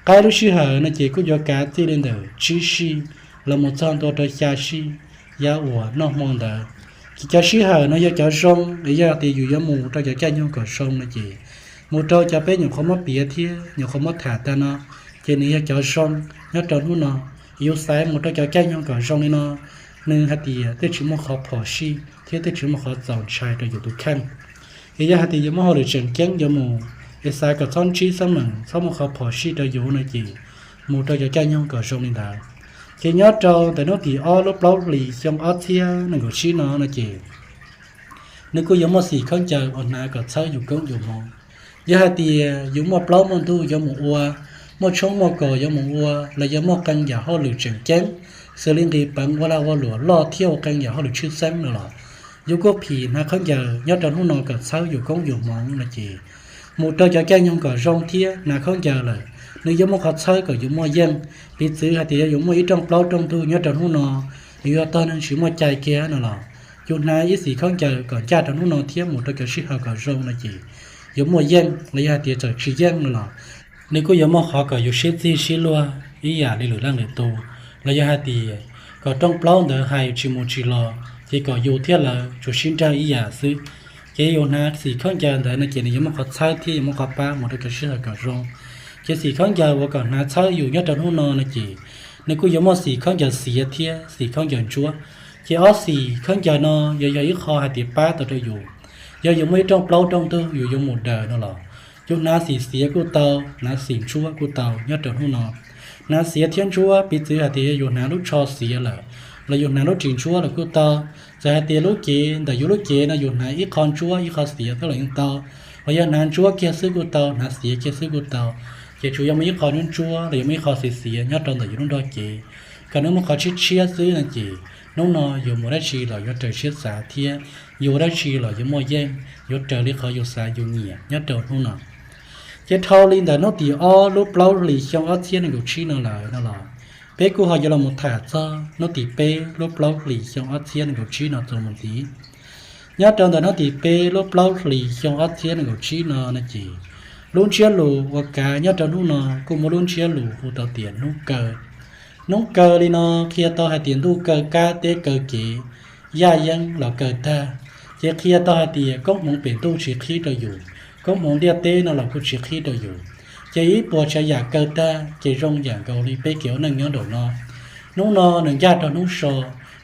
Qaib lub sij hawm no ces kuj yuav kav txij li ntawm tsib sij los mus txog ntua rau xya sij yav uas noj hmo ntawd. Ces cov sij hawm no yog cov zoo, es yog tias yus yuav mus rau cov caij nyoog kom zoo no ces mus rau cov peb nyuam qhuav muab piav thiab nyuam qhuav muab tham tag no, ces nws yog cov zoo nyob rau hnub no. Yus xaiv mus rau cov caij nyoog kom zoo li no, nws hais tias thiaj tsis muaj qhov phom sij thiab thiaj tsis muaj qhov txaus ntshai rau yus tus kheej. Es yog hais tias yus muaj hauj lwm tseem ceeb yuav mus, es xav kom txhob ntsib xab meem txhob muaj qhov phom sij rau yus no ces mus rau cov caij nyoog kom zoo li ntawd. Ces nyob rau ntawm hnub tim ob lub plaub hlis xyoo ob txhiab nees nkaum tsib no no ces nws kuj yuav muaj xim khaub ncaws uas hnav kom txhawb yus koob yus hmoov. Yog hais tias yus muaj plaub muaj ntug yuav mus ua, muaj tshoob muaj kos yuav mus ua, los yog muaj qee yam hauj lwm tseem ceeb, xws li nqis peev ua lag ua luam loj thiab ua qee yam hauj lwm tshwj xeeb no los, yus kuj phim hnav khaub ncaws nyob rau hnub no kom txhawb yus koob yus hmoov no ces, mus rau cov caij nyoog kom zoo thiab hnav khaub ncaws lawm, nws yuav muaj qhov txhawb kom yus muaj yeej. Piv txwv hais tias yog yus muaj ib rooj plaub rooj ntug nyob rau hnub no, yus yog tog neeg tsis muaj cai kiag no los, yus hnav ib xim khaub ncaws kom ncaj rau hnub no thiab mus rau cov sij hawm kom zoo no ces, yus muaj yeej los yog hais tias txawm tsis yeej no los, nws kuj yuav muaj qhov kom yus sib txig sib luag ib yam li lwm leej lwm tus. Los yog hais tias kom rooj plaub ntawd hais tsis mus tsis los ces kom yus thiab lawv tsuas sib nrag ib yam xwb. Ces yus hnav xim khaub ncaws ntawd no ces nws yuav muaj qhov txhawb thiab yuav muaj qhov pab mus rau cov sij hawm kom zoo. Ces xim khaub ncaws uas kom hnav txhawb yus nyob rau hnub no no ces, nws kuj yuav muaj xim khaub ncaws xiav thiab xim khaub ncaws ntsuab. Ces ob xim khaub ncaws no yuav yog ib qho hais tias pab tau rau yus. Yog yus muaj ib rooj plaub rooj ntug yus yuav mus daws no los, yus hnav xim xiav kuj tau, hnav xim ntsuab kuj tau nyob rau hnub no. Hnav xiav thiab ntsuab piv txwv hais tias yog yus hnav lub tsho xiav lawm, los yus hnav lub ris ntsuab lawm kuj tau. Txawm hais tias lub cev ntawm yus lub cev no yus hnav ib qho ntsuab ib qho xiav xwb los yeej tau, los yog hnav ntsuab kiag xwb kuj tau, hnav xiav kiag xwb kuj tau. Ces tsuas yog muaj ib qho ntsuab los yog muaj ib qho xiav xiav nyob rau ntawm yus lub nrog cev, kom nws muaj qhov tshiab tshiab xwb no ces, hnub no yus mus dab tsi los yuav raws siab xav thiab yus ua dab tsi los yuav muaj yeej, yuav raws li qhov yus xav yus nyiam nyob rau hnub no. Ces dhau li ntawm hnub tim ob lub plaub hlis xyoo ob txhiab nees nkaum tsib no lawm no los, peb kuj ho yuav los mus tham txog hnub tim peb lub plaub hlis xyoo ob txhiab nees nkaum tsib no txuas mus ntxiv. Nyob rau ntawm hnub tim peb lub plaub hlis xyoo ob txhiab nees nkaum tsib no no ces, lub ntsiab lus uas kav nyob rau hnub no kuj muaj lub ntsiab lus hu tau tias hnub kaw. Hnub kaw li no qhia tau hais tias ntuj kaw kab teb kaw kev, yaj yeeb los kaw tag, ces qhia tau hais tias koob hmoov pem ntuj tsis qhib rau yus, koob hmoov ntiaj teb no los kuj tsis qhib rau yus. Ces ib puas tsav yam kaw tag ces zoo yam nkaus li peb kev ua neej nyob nraum no. Hnub no nws ncaj rau hnub so,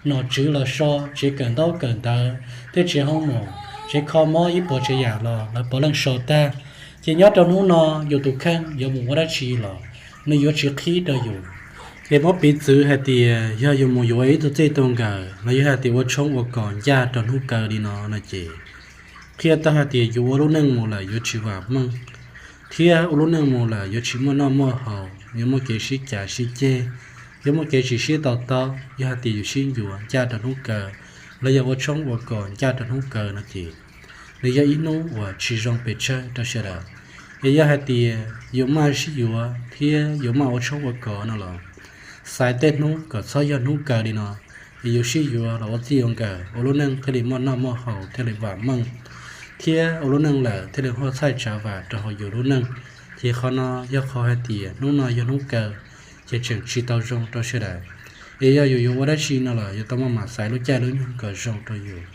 nom tswv los so, tsev kawm ntaub kawm ntawv, tej tsev hoo mom, tsev kho mob ib puas tsav yam los lawv puav leej so tag. Ces nyob rau hnub no yus tus kheej yuav mus ua dab tsi los nws yuav tsis qhib rau yus. Ces muab piv txwv hais tias yog yus mus yuav ib tug txij tug nkawm los yog hais tias ua tshoob ua kos ncaj rau hnub kaw li no no ces, qhia tau hais tias yus ua lub neej mus lawm yuav tsis vam meej, thiab ua lub neej mus lawm yuav tsis muaj noj muaj haus, yuav muaj kev sib cav sib ceg, yuav muaj kev tsis sib to taub yog hais tias yus sib yuav ncaj rau hnub kaw los yog ua tshoob ua kos ncaj rau hnub kaw no ces, nws yog ib hnub uas tsis zoo pes tsawg rau sawv daws. Es yog hais tias yus maj sib yuav thiab yus maj ua tshoob ua kos no los, xaiv tej hnub kom txhob yog hnub kaw li no, es yus sib yuav los ua txij ua nkawm ua lub neej thiaj li muaj noj muaj haus thiaj li vam meej, thiab ua lub neej lawm thiaj li huaj txhaij tsav vam rau hauv yus lub neej. Ces qhov no yog qhov hais tias hnub no yog hnub kaw, ces tseem tsis tau zoo rau sawv daws. Es yog yus yuav ua dab tsi no los yuav tau maj mam xaiv lub caij lub nyoog kom zoo rau yus.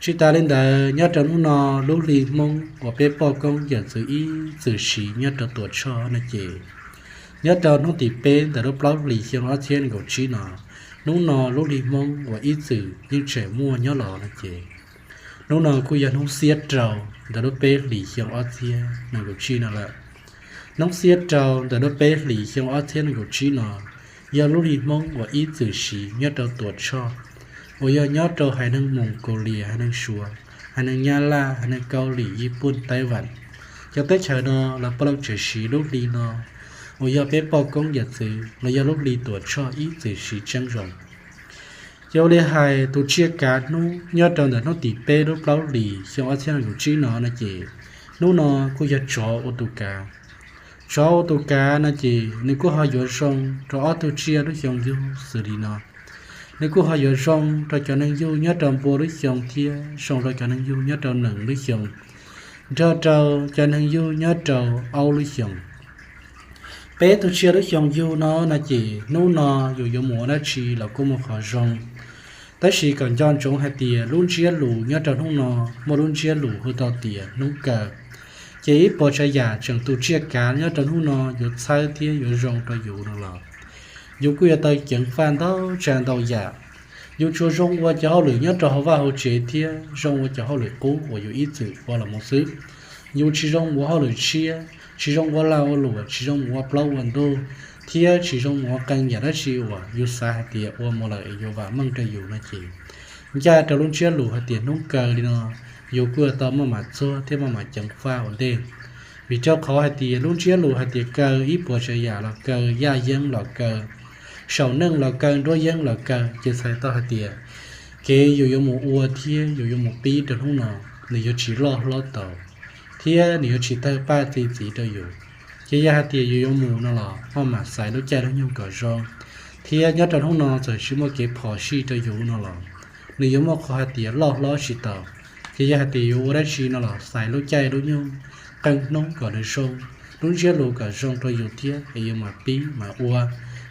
Tsis tas li ntawd nyob rau hnub no, lub hli Hmoob uas peb poj koob yawm txwv ib txwm siv nyob rau Tuam Tshoj no ces, nyob rau hnub tim peb ntawm lub plaub hlis xyoo ob txhiab nees nkaum tsib no, hnub no lub hli Hmoob uas ib txwm yeej tseem muaj nyob los no ces, hnub no kuj yog hnub xiab rau ntawm lub peb hlis xyoo ob txhiab nees nkaum tsib no lawm. Hnub xiab rau ntawm lub peb hlis xyoo ob txhiab nees nkaum tsib no, yog lub hli Hmoob uas ib txwm siv nyob rau Tuam Tshoj, uas yog nyob rau haiv neeg Moos Kaus Lias, haiv neeg Suav, haiv neeg Nyab Laj, haiv neeg Kaub Lim, Yij Pooj, Taib Vam. Cov teb chaws no lawv puav leej tseem siv lub hli no, uas yog peb poj koob yawm txwv los yog lub hli Tuam Tshoj ib txwm siv tseeb zoo. Ces ua li hais tus tsiaj kav hnub nyob rau ntawm hnub tim peb lub plaub hlis xyoo ob txhiab nees nkaum tsib no no ces, hnub no kuj yog tsov ua tus kav. Tsov ua tus kav no ces nws kuj ho yuav zoo rau ob tug tsiaj lub xyoo yug xws li no. Nws kuj ho yuav zoo rau cov neeg yug nyob rau npua lub xyoo thiab zoo rau cov neeg yug nyob rau nees lub xyoo, nrog rau cov neeg yug nyob rau aub lub xyoo. Peb tug tsiaj lub xyoo yug no no ces hnub no yus yuav mus ua dab tsi los kuj muaj qhov zoo. Tab sis kom nco ntsoov hais tias lub ntsiab lus nyob rau hnub no muaj lub ntsiab lus hu tau tias hnub kaw. Ces ib puas tsav yam tseem tus tsiaj kav nyob rau hnub no yuav txhawb thiab yuav zoo rau yus no los, yus kuj yuav tau ceev faj ntau tsav ntau yam. Yus tsuas zoo ua cov hauj lwm nyob rau hauv vaj hauv tsev thiab zoo ua cov hauj lwm qub uas yus ib txwm ua los mus xwb. Yus tsis zoo ua hauj lwm tshiab, tsis zoo ua lag ua luam, tsis zoo ua plaub ua ntug, thiab tsis zoo ua qee yam dab tsi uas yus xav hais tias ua mus lawm es yuav vam meej rau yus no ces, ncaj rau lub ntsiab lus hais tias hnub kaw li no, yus kuj yuav tau maj mam txuag thiab maj mam ceev faj ua ntej. Vim rau qhov hais tias lub ntsiab lus hais tias kaw ib puas tsav yam los kaw, yaj yeeb los kaw, saum neej los kaw, nruab yeeb los kaw, ces txhais tau hais tias kev yus yuav mus ua thiab yus yuav mus pib rau hnub no, nws yuav tsis loj hlob tau, thiab nws yuav tsis tawg paj txi txiv rau yus. Ces yog hais tias yus yuav mus no los maj mam xaiv lub caij lub nyoog kom zoo, thiab nyob rau hnub no txawm tsis muaj kev phom sij rau yus no los nws yuav muaj qhov hais tias loj hlob tsis tau. Ces yog hais tias yuav ua dab tsi no los xaiv lub caij lub nyoog, qee hnub kom nws zoo, lub ntsiab lus kom zoo rau yus thiab es yuav mam pib mam ua,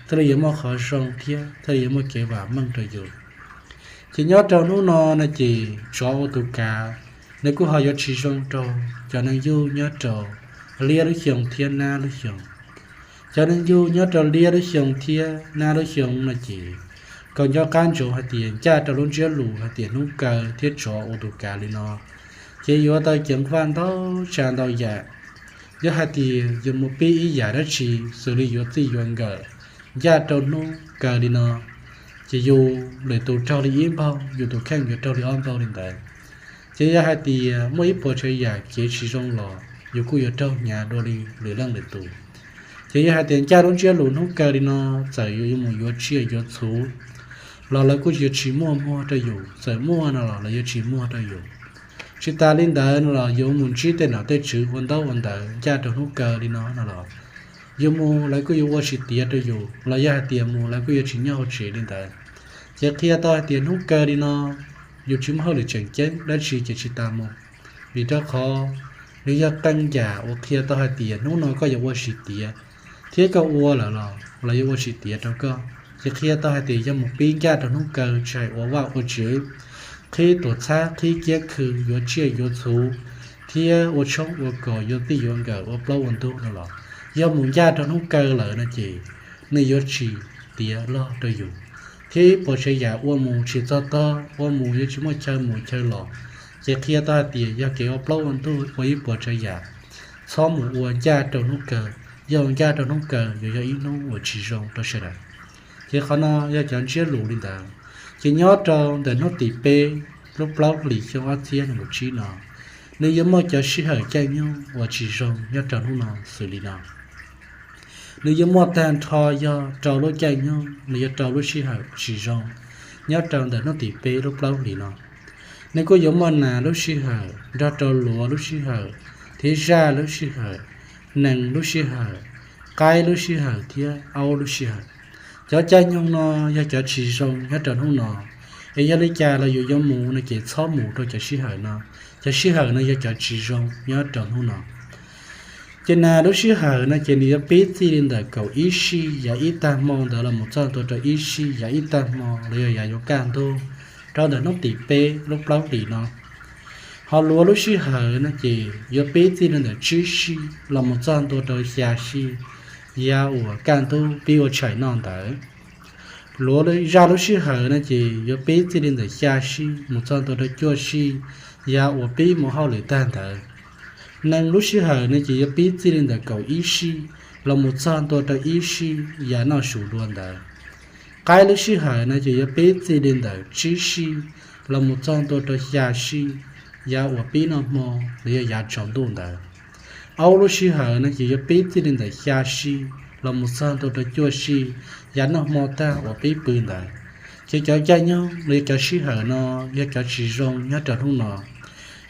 thiaj li yuav muaj qhov zoo thiab thiaj li yuav muaj kev vam meej rau yus. Ces nyob rau hnub no no ces tsov ua tus kav, nws kuj ho yuav tsis zoo rau cov neeg yug nyob rau liab lub xyoo thiab nab lub xyoo. Cov neeg yug nyob rau liab lub xyoo thiab nab lub xyoo no ces kom nco qab ntsoov hais tias ncaj rau lub ntsiab lus hais tias hnub kaw thiab tsov ua tus kav li no, ces yuav tau ceev faj ntau tsav ntau yam. Yog hais tias yus mus pib ib yam dab tsi xws li yuav txij yuav nkawm ncaj rau hnub kaw li no, ces yus lwm tus raug li ib npaug, yus tus kheej yuav raug li ob npaug li ntawd. Ces yog hais tias muaj ib puas tsav yam kev tsis zoo los yus kuj yuav raug hnyav dua li lwm leej lwm tus. Ces yog hais tias ncaj lub ntsiab lus hnub kaw li no, txawm yus yuav mus yuav tsiaj yuav txhu los lawv kuj yuav tsis muaj muag rau yus, txawm muaj no los lawv yuav tsis muag rau yus. Tsis tas li ntawd no los yus mus ntsib tej nom tej tswv ua ntaub ua ntawv ncaj rau hnub kaw li no no los yus mus lawv kuj yuav ua tsis tiav rau yus, los yog hais tias mus lawv kuj yuav tsis nyob hauv tsev li ntawd. Ces qhia tau hais tias hnub kaw li no yus tsis muaj hauj lwm tseem ceeb dab tsi ces tsis tas mus, vim rau qhov nws yog qee yam uas qhia tau hais tias hnub no koj yuav ua tsis tiav, thiab koj ua lawm los lawv yuav ua tsis tiav rau koj. Ces qhia tau hais tias yog mus pib ncaj rau hnub kaw tsis hais ua vaj ua tsev, qhib tuam txhab qhib kiab khw, yuav tsiaj yuav txhu, thiab ua tshoob ua kos, yuav txij yuav nkawm, ua plaub ua ntug no los yog mus ncaj rau hnub kaw lawm no ces nws yuav tsis tiav log rau yus, thiab ib puas tsav yam ua mus tsis txog tog, ua mus yuav tsis muaj chaw mus chaw los. Ces qhia tau hais tias yog kev ua plaub ua ntug ua ib puas tsav yam, txhob mus ua ncaj rau hnub kaw. Yog ua ncaj rau hnub kaw yuav yog ib hnub uas tsis zoo rau sawv daws. Ces qhov no yog cov ntsiab lus li ntawd. Ces nyob rau ntawm hnub tim peb lub plaub hlis xyoo ob txhiab nees nkaum tsib no, nws yuav muaj cov sij hawm caij nyoog uas tsis zoo nyob rau hnub no xws li no. Nws yuav muaj tag nrho yog rau lub caij nyoog, nws yog rau lub sij hawm tsis zoo nyob rau ntawm hnub tim peb lub plaub hlis no. Nws kuj yuav muaj nas lub sij hawm nrog rau luav lub sij hawm, thiab zaj lub sij hawm, nees lub sij hawm, qaib lub sij hawm thiab aub lub sij hawm. Cov caij nyoog no yog cov tsis zoo nyob rau hnub no, es yog li cas los yus yuav mus no ces txhob mus rau cov sij hawm no. Cov sij hawm no yog cov tsis zoo nyob rau hnub no. Ces nas lub sij hawm no ces nws yuav pib txij li ntawm kaum ib sij yav ib tag hmo ntawd los mus txog ntua rau ib sij yav ib tag hmo los yog yav yuav kaj ntug, rau ntawm hnub tim peb lub plaub hlis no. Ho luav lub sij hawm no ces yuav pib txij li ntawm tsib sij los mus txog ntua rau xya sij yav uas kaj ntug pib ua tshais noj ntawd. Luav zaj lub sij hawm no ces yuav pib txij li ntawm xya sij mus txog ntua rau cuaj sij yav uas pib mus hauj lwm tag ntawd. Nees lub sij hawm no ces yuav pib txij li ntawm kaum ib sij los mus txog ntua rau ib sij yav noj su dua ntawd. Qaib lub sij hawm no ces yuav pib txij li ntawm tsib sij los mus txog ntua rau xya sij yav uas pib noj hmo los yog yav tsaus ntuj ntawd. Aub lub sij hawm no ces yuav pib txij li ntawm xya sij los mus txog ntua rau cuaj sij yav noj hmo tag uas pib pw ntawd. Ces cov caij nyoog los yog cov sij hawm no yog cov tsis zoo nyob rau hnub no.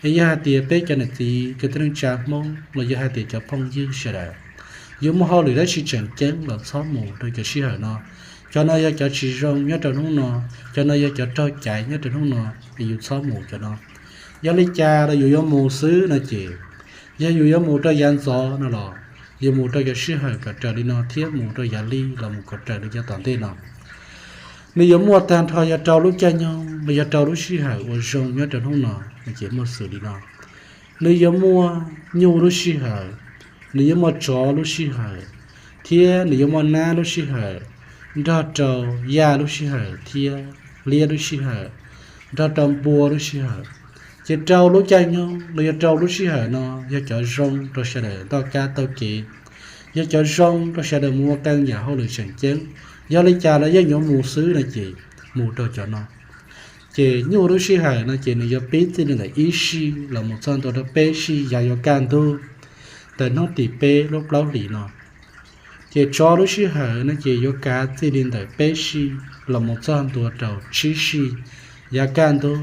Es yog hais tias peb cov niam txiv kwv tij neej tsa Hmoob los yog hais tias cov phooj ywg sawv daws, yus muaj hauj lwm dab tsi tseem ceeb los txhob mus rau cov sij hawm no. Cov no yog cov tsis zoo nyob rau hnub no, cov no yog cov raug caiv nyob rau hnub no, es yus txhob mus cov no. Yog li cas los yus yuav mus xwb no ces, yog yus yuav mus rau yav ntxov no los yus mus rau cov sij hawm kom raws li no thiab mus rau yav li los mus kom raws li cov tom ntej no. Nws yuav muaj tag nrho yog rau lub caij nyoog los yog rau lub sij hawm uas zoo nyob rau hnub no, no ces muaj xws li no. Nws yuav muaj nyuj lub sij hawm, nws yuav muaj tsov lub sij hawm, thiab nws yuav muaj nab lub sij hawm, nrog rau yaj lub sij hawm thiab liab lub sij hawm, nrog rau npua lub sij hawm. Ces rau lub caij nyoog los yog rau lub sij hawm no yog cov zoo rau sawv daws noj qab taug kev, yog cov zoo rau sawv daws mus ua qee yam hauj lwm tseem ceeb. Yog li cas los yeej yuav mus xwb no ces mus rau cov no. Ces nyuj lub sij hawm no ces nws yuav pib txij li ntawm ib sij los mus txog ntua rau peb sij yav yuav kaj ntug. ntawm hnub tim peb lub plaub hlis no. Ces tsov lub sij hawm no ces yuav kav txij li ntawm peb sij los mus txog ntua rau tsib sij yav kaj ntug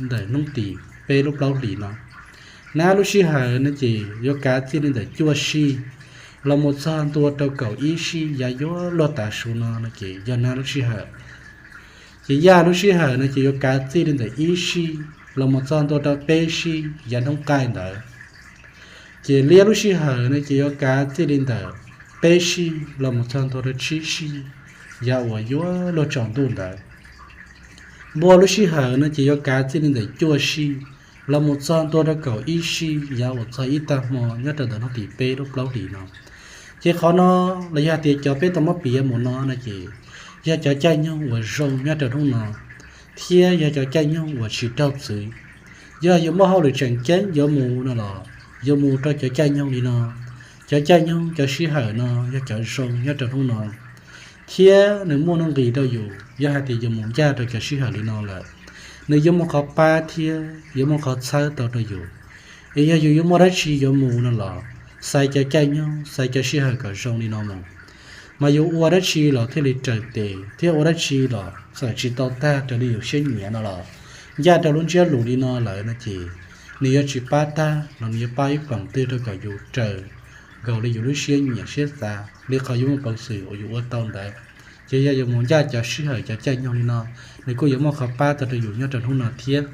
ntawm hnub tim peb lub plaub hlis no. Nab lub sij hawm no ces yuav kav txij li ntawm cuaj sij los mus txog ntua rau kaum ib sij yav yuav luag tav su no no ces yog nab lub sij hawm. Ces yaj lub sij hawm no ces yuav kav txij li ntawm ib sij los mus txog ntua rau peb sij yav hnub qaij ntawd. Ces liab lub sij hawm no ces yuav kav txij li ntawm peb sij los mus txog ntua rau tsib sij yav uas yuav luag tsaus ntuj ntawd. Npua lub sij hawm no ces yuav kav txij li ntawm cuaj sij los mus txog ntua rau kaum ib sij yav uas txog ib tag hmo nyob rau ntawm hnub tim peb lub plaub hlis no. Ces qhov no los yog hais tias cov peb tau muab piav mus no no ces yog cov caij nyoog uas zoo nyob rau hnub no, thiab yog cov caij nyoog uas tsis raug txwv. Yog yuav muaj hauj lwm tseem ceeb yuav mus no los yuav mus rau cov caij nyoog li no. Cov caij nyoog cov sij hawm no yog cov zoo nyob rau hnub no, thiab nws muaj nuj nqis rau yus. Yog hais tias yus mus ncaj rau cov sij hawm li no lawm, nws yuav muaj qhov pab thiab yuav muaj qhov txhawb tau rau yus. Es yog yus yuav muaj dab tsi yuav mus no los xaiv cov caij nyoog, xaiv cov sij hawm kom zoo li no mus, mas yus ua dab tsi los thiaj li raws tes, thiab ua dab tsi los txawm tsis tau tag raws li yus siab nyiam no los, ncaj rau lub ntsiab lus li no lawm no ces nws yuav tsis pab tag los nws yuav pab ib feem twg rau kom yus raws nkaus li yus lub siab nyiam siab xav li qhov yuav muaj peev xwm uas yus ua tau ntawd. Ces yog yus mus ncaj cov sij hawm cov caij nyoog li no, nws kuj yuav muaj qhov pab tau rau yus nyob rau hnub no thiab.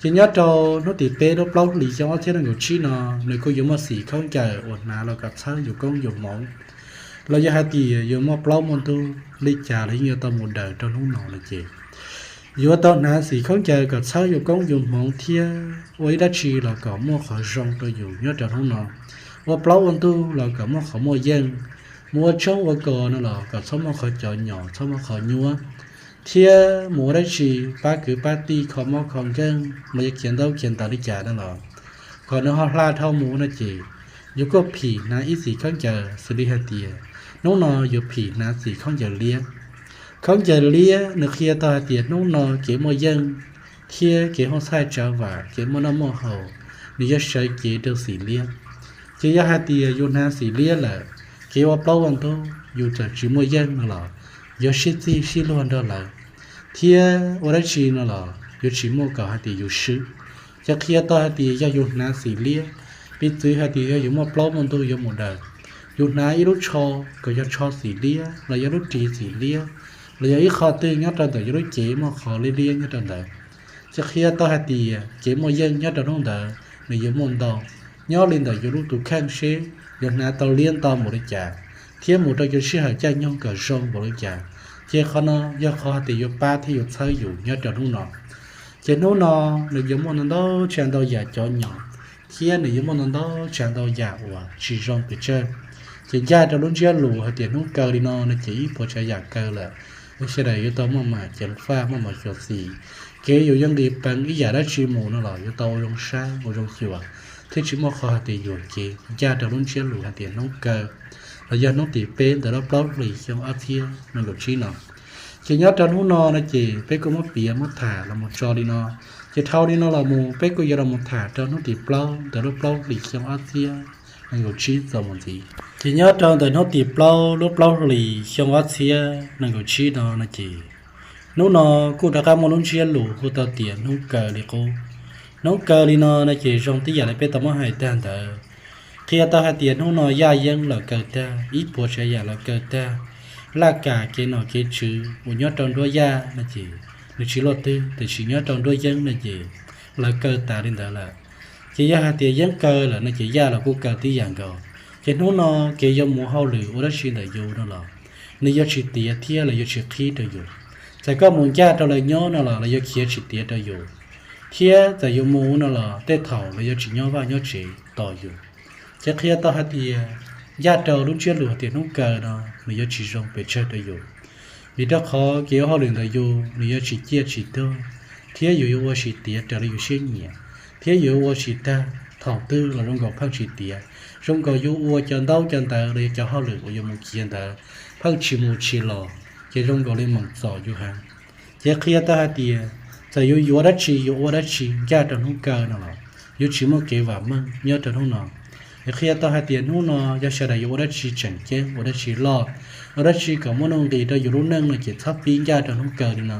Ces nyob rau hnub tim peb lub plaub hlis xyoo ob txhiab nees nkaum tsib no, nws kuj yuav muaj xim khaub ncaws uas hnav los kom txhawb yus koob yus hmoov. Los yog hais tias yus muaj plaub muaj ntug li cas los yeej yuav tau mus daws rau hnub no no ces yuav tau hnav xim khaub ncaws kom txhawb yus koob yus hmoov thiab ua ib dab tsi los kom muaj qhov zoo rau yus nyob rau hnub no. Ua plaub ua ntug los kom muaj qhov muaj yeej. Mus ua tshoob ua kos no los kom txhob muaj qhov cov nyom, txhob muaj qhov nyuab, thiab mus ua dab tsi pab kwv pab tij kho mob kho nkeeg los yog khiav ntaub khiav ntawv li cas no los kom nws ho hla dhau mus no ces yus kuj phim hnav ib xim khaub ncaws xws li hais tias hnub no yus phim hnav xim khaub ncaws liab. Khaub ncaws liab nws qhia tau hais tias hnub no kev muaj yeej thiab kev huaj txhaij tsav vam, kev muaj noj muaj haus, nws yuav sawv cev rau xim liab. Ces yog hais tias yus hnav xim liab lawm, kev ua plaub ua ntug yus txawm tsis muaj yeej no los yuav sib txig sib luag nrog lawv, thiab ua dab tsi no los yuav tsis muaj kom hais tias yus swb. Ces qhia tau hais tias yog yus hnav xim liab, piv txwv hais tias yog yus muaj plaub muaj ntug yuav mus daws, yus hnav ib lub tsho, kom yog tsho xim liab los yog lub ris xim liab, los yog ib qho twg nyob rau ntawm yus lub cev muaj qhov liab liab nyob rau ntawd, ces qhia tau hais tias kev muaj yeej nyob rau hnub ntawd nws yuav muaj ntau. Nyob li ntawm yus lub tus kheej seb yuav hnav tau liab ntau npaum li cas, thiab mus rau cov sij hawm caij nyoog kom zoo npaum li cas. Ces qhov no yog qhov hais tias yuav pab thiab yuav txhawb yus nyob rau hnub no. Ces hnub no nws yuav muaj ntau ntau tsav ntau yam cov nyom, thiab nws yuav muaj ntau ntau tsav ntau yam uas tsis zoo pes tsawg. Ces ncaj rau lub ntsiab lus hais tias hnub kaw li no no ces ib puas tsav yam kaw lawm, sawv daws yuav tau muaj mam ceev faj, muaj mam xyuam xim. Kev yus yuav nqis peev ib yam dab tsi mus no los yuav tau ua zoo saib ua zoo xyuas, thiab tsis muaj qhov hais tias yuam kev. Ncaj rau lub ntsiab lus hais tias hnub kaw los yog hnub tim peb ntawm lub plaub hlis xyoo ob txhiab nees nkaum tsib no. Ces nyob rau hnub no no ces peb kuj muab piav muab tham los mus tso li no. Ces dhau li no los mus peb kuj yuav los mus tham rau hnub tim plaub ntawm lub plaub hlis xyoo ob txhiab nees nkaum tsib txuas mus ntxiv. Ces nyob rau ntawm hnub tim plaub lub plaub hlis xyoo ob txhiab nees nkaum tsib no no ces hnub no kuj rov qab muaj lub ntsiab lus hu tau tias hnub kaw li qub. Hnub kaw li no no ces zoo tib yam li peb tau muab hais tag ntawd, qhia tau hais tias hnub no yaj yeeb los kaw tag, ib puas tsav yam los kaw tag. Laj kam kev nom kev tswv uas nyob rau nruab yaj no ces nws tsis luaj twg, tiam sis nyob rau nruab yeeb no ces lawv kaw tas li ntawd lawm. Ces yog hais tias yeeb kaw lawm no ces yaj los kuj kaw tib yam nkaus. Ces hnub no kev yuav mus hauj lwm ua dab tsi ntawm yus no los nws yuav tsis tiav thiab lawv yuav tsis qhib rau yus. Txawm koj mus ncaj rau lawv nyob no los lawv yuav khiav tsis tiav rau yus, thiab txawm yus mus no los tej thaum lawv yuav tsis nyob vaj nyob tsev tos yus. Ces qhia tau hais tias ncaj rau lub ntsiab lus hais tias hnub kaw no nws yuav tsis zoo pes tsawg rau yus, vim rau qhov kev ua hauj lwm ntawm yus nws yuav tsis ciaj tsis tuag, thiab yus yuav ua tsis tiav raws li yus siab nyiam, thiab yus yuav ua tsis tag. Thaum twg los zoo nkaus pheej tsis tiav, zoo nkaus yus ua cov ntaub cov ntawv los yog cov hauj lwm uas yus mus khiav ntawd pheej tsis mus tsis los, ces zoo nkaus li meem txom yus heev. Ces qhia tau hais tias txawm yus yuav dab tsi yus ua dab tsi ncaj rau hnub kaw no los yuav tsis muaj kev vam meej nyob rau hnub no. Es qhia tau hais tias hnub no yog sawv daws yuav ua dab tsi tseem ceeb, ua dab tsi loj, ua dab tsi kom muaj nuj nqis rau yus lub neej no ces txhob pib ncaj rau hnub kawg li no.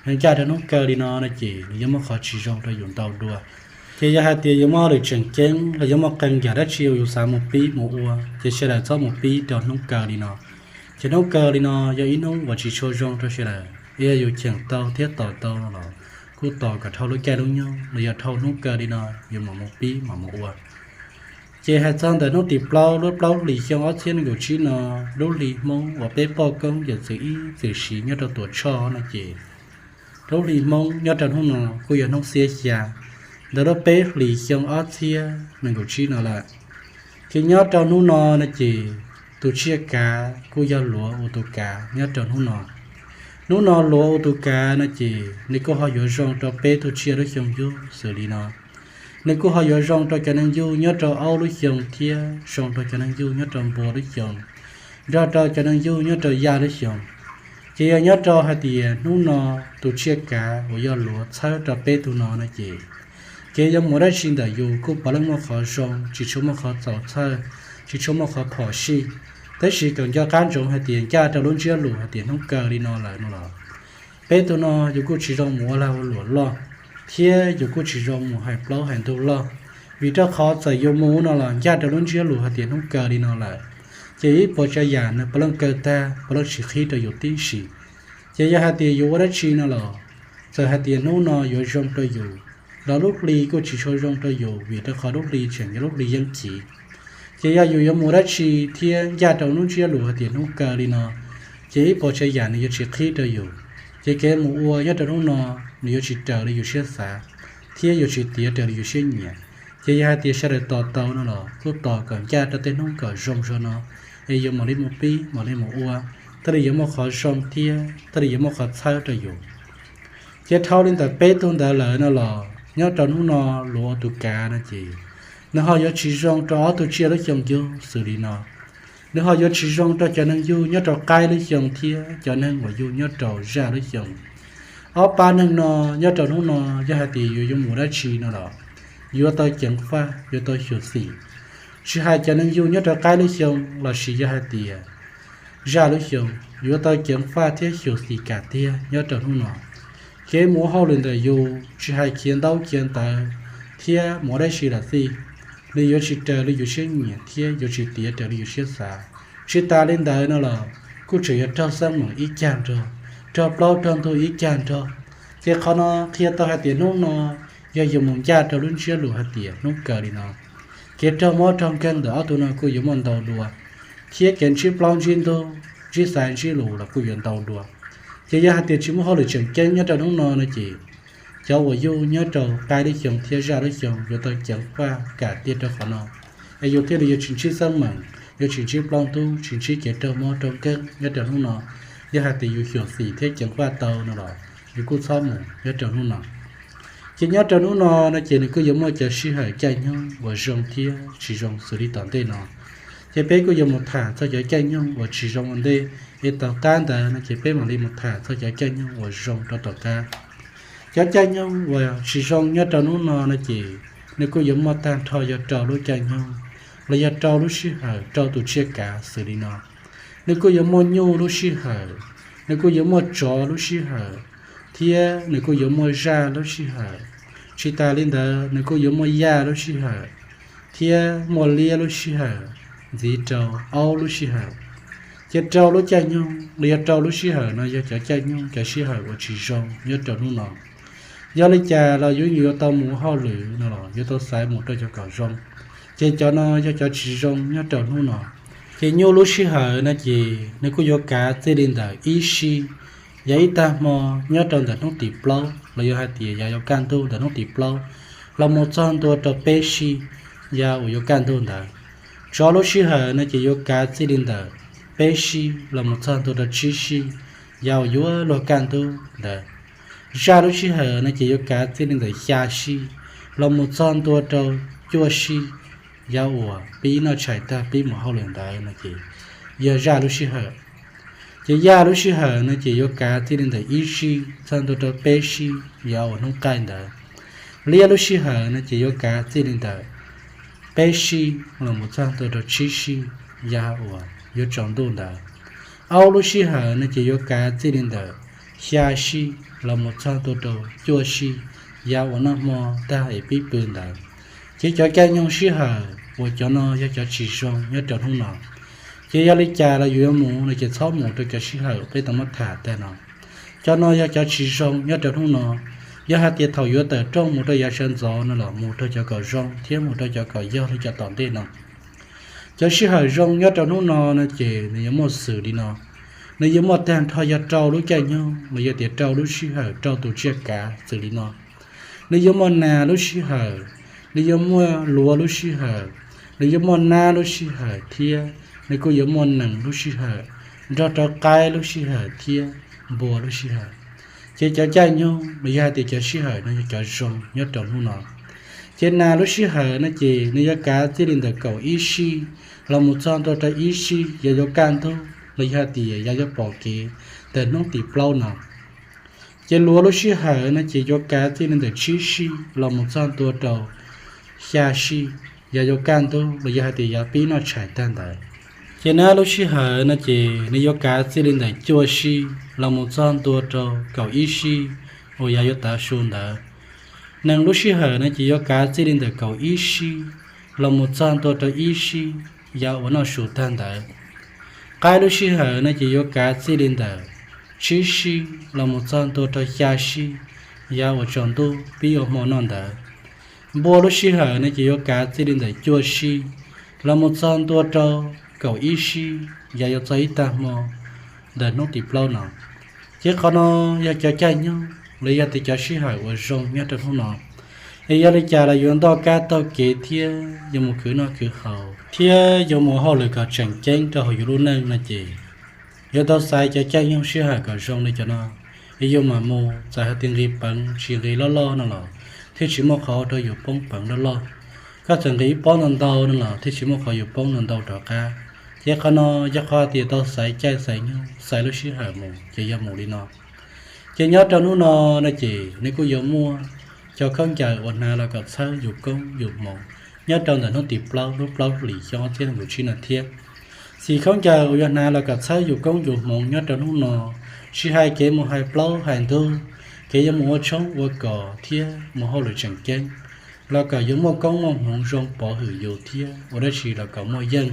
Yog ncaj rau hnub kawg li no no ces nws yuav muaj qhov tsis zoo rau yus ntau dua. Ces yog hais tias yuav muaj hauj lwm tseem ceeb los yuav muaj qee yam dab tsi uas yus xav mus pib mus ua ces sawv daws txhob mus pib rau hnub kawg li no. Ces hnub kawg li no yog ib hnub uas tsis tshua zoo rau sawv daws, yog yus cheem tau thiab tos tau no los kuj tos kom dhau lub caij lub nyoog los yog dhau hnub kawg li no yus mam mus pib mam mus ua. Ces hais txog ntawm hnub tim plaub lub plaub hlis xyoo ob txhiab nees nkaum tsib no, lub hli Hmoob uas peb poj koob yawm txwv ib txwm siv nyob rau Tuam Tshoj no ces lub hli Hmoob nyob rau hnub no kuj yog hnub xiab xya ntawm lub peb hlis xyoo ob txhiab nees nkaum tsib no lawm. Ces nyob rau hnub no no ces tus tsiaj kav kuj yog luav ua tus kav nyob rau hnub no. Hnub no luav ua tus kav no ces nws kuj ho yuav zoo rau peb tug tsiaj lub xyoo yug xws li no. Nws kuj ho yuav zoo rau cov neeg yug nyob rau aub lub xyoo thiab zoo rau cov neeg yug nyob rau npua lub xyoo, nrog rau cov neeg yug nyob rau yaj lub xyoo. Ces yog nyob rau hais tias hnub no tus tsiaj kav uas yog luav txhawb rau peb tug no no ces, ces yog mus dab tsi ntawm yus kuj puav leej muaj qhov zoo, tsis tshua muaj qhov txaus txhawj, tsis tshua muaj qhov phom sij. Tab sis kom nco qab ntsoov hais tias ncaj rau lub ntsiab lus hais tias hnub kawg li no lawm no los, peb tug no yus kuj tsis zoo mus ua lag ua luam loj, thiab yus kuj tsis zoo mus hais plaub hais ntug loj. Vim rau qhov txawm yus mus no los ncaj rau lub ntsiab lus hais tias hnub kawg li no lawm, ces ib puas tsav yam nws puav leej kawg tag, puav leej tsis qhib rau yus tib si. Ces yog hais tias yus ua dab tsi no los, txawm hais tias hnub no yuav zoo rau yus, los lub hli kuj tsis tshua zoo rau yus vim rau qhov lub hli tseem yog lub hli yeeb chiv. Ces yog yus yuav mus dab tsi thiab ncaj rau lub ntsiab lus hais tias hnub kawg li no, ces ib puas tsav yam nws yuav tsis qhib rau yus. Ces kev mus ua nyob rau hnub no nws yuav tsis raws li yus siab xav, thiab yuav tsis tiav raws li yus siab nyiam. Ces yog hais tias sawv daws tos tau no los kuj tos kom ncaj rau tej hnub kom zoo zog no, es yus mam li mus pib mam li mus ua, thiaj li yuav muaj qhov zoo thiab thiaj li yuav muaj qhov txhawb rau yus. Ces dhau li ntawm peb tug ntawd lawm no los nyob rau hnub no luav ua tus kav no ces nws ho yuav tsis zoo rau ob tug tsiaj lub xyoo yug xws li no. Nws ho yuav tsis zoo rau cov neeg yug nyob rau qaib lub xyoo thiab cov neeg uas yug nyob rau zaj lub xyoo. Ob pab neeg no nyob rau hnub no yog hais tias yus yuav mus dab tsi no los yuav tau ceev faj, yuav tau xyuam xim. Tsis hais cov neeg yug nyob rau qaib lub xyoo lossis yog hais tias zaj lub xyoo, yuav tau ceev faj thiab xyuam xim kam tiag nyob rau hnub no. Kev mus ua hauj lwm ntawm yus tsis hais khiav ntaub khiav ntawv thiab mus ua dab tsi los xij, nws yuav tsis raws li yus siab nyiam thiab yuav tsis tiav raws li yus siab xav. Tsis tas li ntawd no los kuj tseem yuav raug xab meem ib cag nrog, raug plaub raug ntug ib cag nrog. Ces qhov no qhia tau hais tias hnub no yog yus mus ncaj rau lub ntsiab lus hais tias hnub kawg li no, kev raug mob raug nkeeg ntawm ob tug no kuj yuav muaj ntau dua, thiab kev ntsib plaub ntsib ntug, ntsib xaiv ntsib lus los kuj yuav ntau dua. Ces yog hais tias tsis muaj hauj lwm tseem ceeb nyob rau hnub no no ces cov uas yug nyob rau qaib lub xyoo thiab zaj lub xyoo yuav tau ceev faj kam tiag rau qhov no, es yus thiaj li yuav tsis ntsib xab meem, yuav tsis ntsib plaub ntug, tsis ntsib kev raug mob raug nkeeg nyob rau hnub no. Yog hais tias yus xyuam xim thiab ceev faj tau no los yus kuj txhob mus nyob rau hnub no. Ces nyob rau hnub no no ces nws kuj yuav muaj cov sij hawm caij nyoog uas zoo thiab tsis zoo xws li tom ntej no. Ces peb kuj yuav mus tham txog cov caij nyoog uas tsis zoo ua ntej, es tom qab ntawd no ces peb mam li mus tham txog cov caij nyoog uas zoo rau tom qab. Cov caij nyoog uas tsis zoo nyob rau hnub no no ces nws kuj yuav muaj tag nrho yog rau lub caij nyoog los yog rau lub sij hawm rau tus tsiaj kav xws li no. Nws kuj yuav muaj nyuj lub sij hawm, nws kuj yuav muaj tsov lub sij hawm, thiab nws kuj yuav muaj zaj lub sij hawm. Tsis tas li ntawd nws kuj yuav muaj yaj lub sij hawm, thiab muaj liab lub sij hawm, ntxiv rau aub lub sij hawm. Ces rau lub caij nyoog los yog rau lub sij hawm no yog cov caij nyoog cov sij hawm uas tsis zoo nyob rau hnub no. Yog li cas los yuav yuav tau mus ua hauj lwm no los yuav tau xaiv mus rau cov kom zoo. Ces cov no yog cov tsis zoo nyob rau hnub no. Ces nyuj lub sij hawm no ces nws kuj yuav kav txij li ntawm ib sij, yog ib tag hmo nyob rau ntawm hnub tim plaub los yog hais tias yog yuav kaj ntug ntawm hnub tim plaub los mus txog ntua rau peb sij, yog uas yuav kaj ntug ntawd. Tsov lub sij hawm no ces yuav kav txij li ntawm peb sij los mus txog ntua rau tsib sij, yog uas yuav luag kaj ntug ntawd. Zaj lub sij hawm no ces yuav kav txij li ntawm xya sij los mus txog ntua rau cuaj sij, yog uas pib noj tshais tag pib mus hauj lwm ntawd no ces yog zaj lub sij hawm. Ces yaj lub sij hawm no ces yuav kav txij li ntawm ib sij txog ntua rau peb sij, yog uas hnub qaij ntawd. Liab lub sij hawm no ces yuav kav txij li ntawm peb sij los mus txog ntua rau tsib sij yav uas yuav tsaus ntuj ntawd. Aub lub sij hawm no ces yuav kav txij li ntawm xya sij los mus txog ntua rau cuaj sij yav uas noj hmo tag es pib pw ntawd. Ces cov caij nyoog sij hawm uas cov no yog cov tsis zoo nyob rau hnub no. Ces yog li cas los yus yuav mus no ces txhob mus rau cov sij hawm peb tau muab tham tag no. Cov no yog cov tsis zoo nyob rau hnub no. Yog hais tias thaum yuav tawm rooj mus rau yav sawv ntxov no los mus rau cov kom zoo thiab mus rau cov kom yog li cov tom ntej no. Cov sij hawm zoo nyob rau hnub no no ces nws yuav muaj xws li no. Nws yuav muaj tag nrho yog rau lub caij nyoog los yog tias rau lub sij hawm rau tus tsiaj kav xws li no. Nws yuav muaj nas lub sij hawm, nws yuav muaj luav lub sij hawm, nws yuav muaj nab lub sij hawm thiab nws kuj yuav muaj nees lub sij hawm, nrog rau qaib lub sij hawm thiab npua lub sij hawm. Ces cov caij nyoog los yog hais tias cov sij hawm no yog cov zoo nyob rau hnub no. Ces nas lub sij hawm no ces nws yuav kav txij li ntawm kaum ib sij los mus txog ntua rau ib sij yav yuav kaj ntug los yog hais tias yav yuav pom kev ntawm hnub tim plaub no. Ces luav lub sij hawm no ces yuav kav txij li ntawm tsib sij los mus txog ntua rau xya sij yav yuav kaj ntug los yog hais tias yav pib noj tshais tag ntawd. Ces nab lub sij hawm no ces nws yuav kav txij li ntawm cuaj sij los mus txog ntua rau kaum ib sij uas yav yuav tav su ntawd. Nees lub sij hawm no ces yuav kav txij li ntawm kaum ib sij los mus txog ntua rau ib sij yav uas noj su tag ntawd. Qaib lub sij hawm no ces yuav kav txij li ntawm tsib sij los mus txog ntua rau xya sij yav uas tsaus ntuj pib ua hmo noj ntawd. Npua lub sij hawm no ces yuav kav txij li ntawm cuaj sij los mus txog ntua rau kaum ib sij yav yuav txog ib tag hmo ntawm hnub tim plaub no. Ces qhov no yog cov caij nyoog los yog tias cov sij hawm uas zoo nyob rau hnub no. Es yog li cas los yuav ntoj kab taug kev thiab yuav mus khwv noj khwv haus thiab yuav mus hauj lwm kom tseem ceeb rau hauv yus lub neej no ces yuav tau xaiv cov caij nyoog sij hawm kom zoo li cov no. Es yus mam mus, txawm hais tias nqis peev tsis nqis loj loj no los thiaj tsis muaj qhov ua rau yus poob peev loj loj. Koj txawm nqis ib pob ntau ntau no los thiaj tsis muaj qhov yus poob ntau ntau rov qab. Ces qhov no yog qhov hais tias tau xaiv caij xaiv nyoog xaiv lub sij hawm mus ces yog mus li no. Ces nyob rau hnub no no ces nws kuj yuav muaj cov khaub ncaws uas hnav los kom txhawb yus koob yus hmoov nyob rau ntawm hnub tim plaub lub plaub hlis xyoo ob txhiab nees nkaum tsib no thiab. Xim khaub ncaws uas yuav hnav los kom txhawb yus koob yus hmoov nyob rau hnub no, tsis hais kev mus hais plaub hais ntug, kev yuav mus ua tshoob ua kos thiab mus hauj lwm tseem ceeb, los kom yuav muaj koob muaj hmoov zoo pov hwm yus thiab ua dab tsi los kom muaj yeej,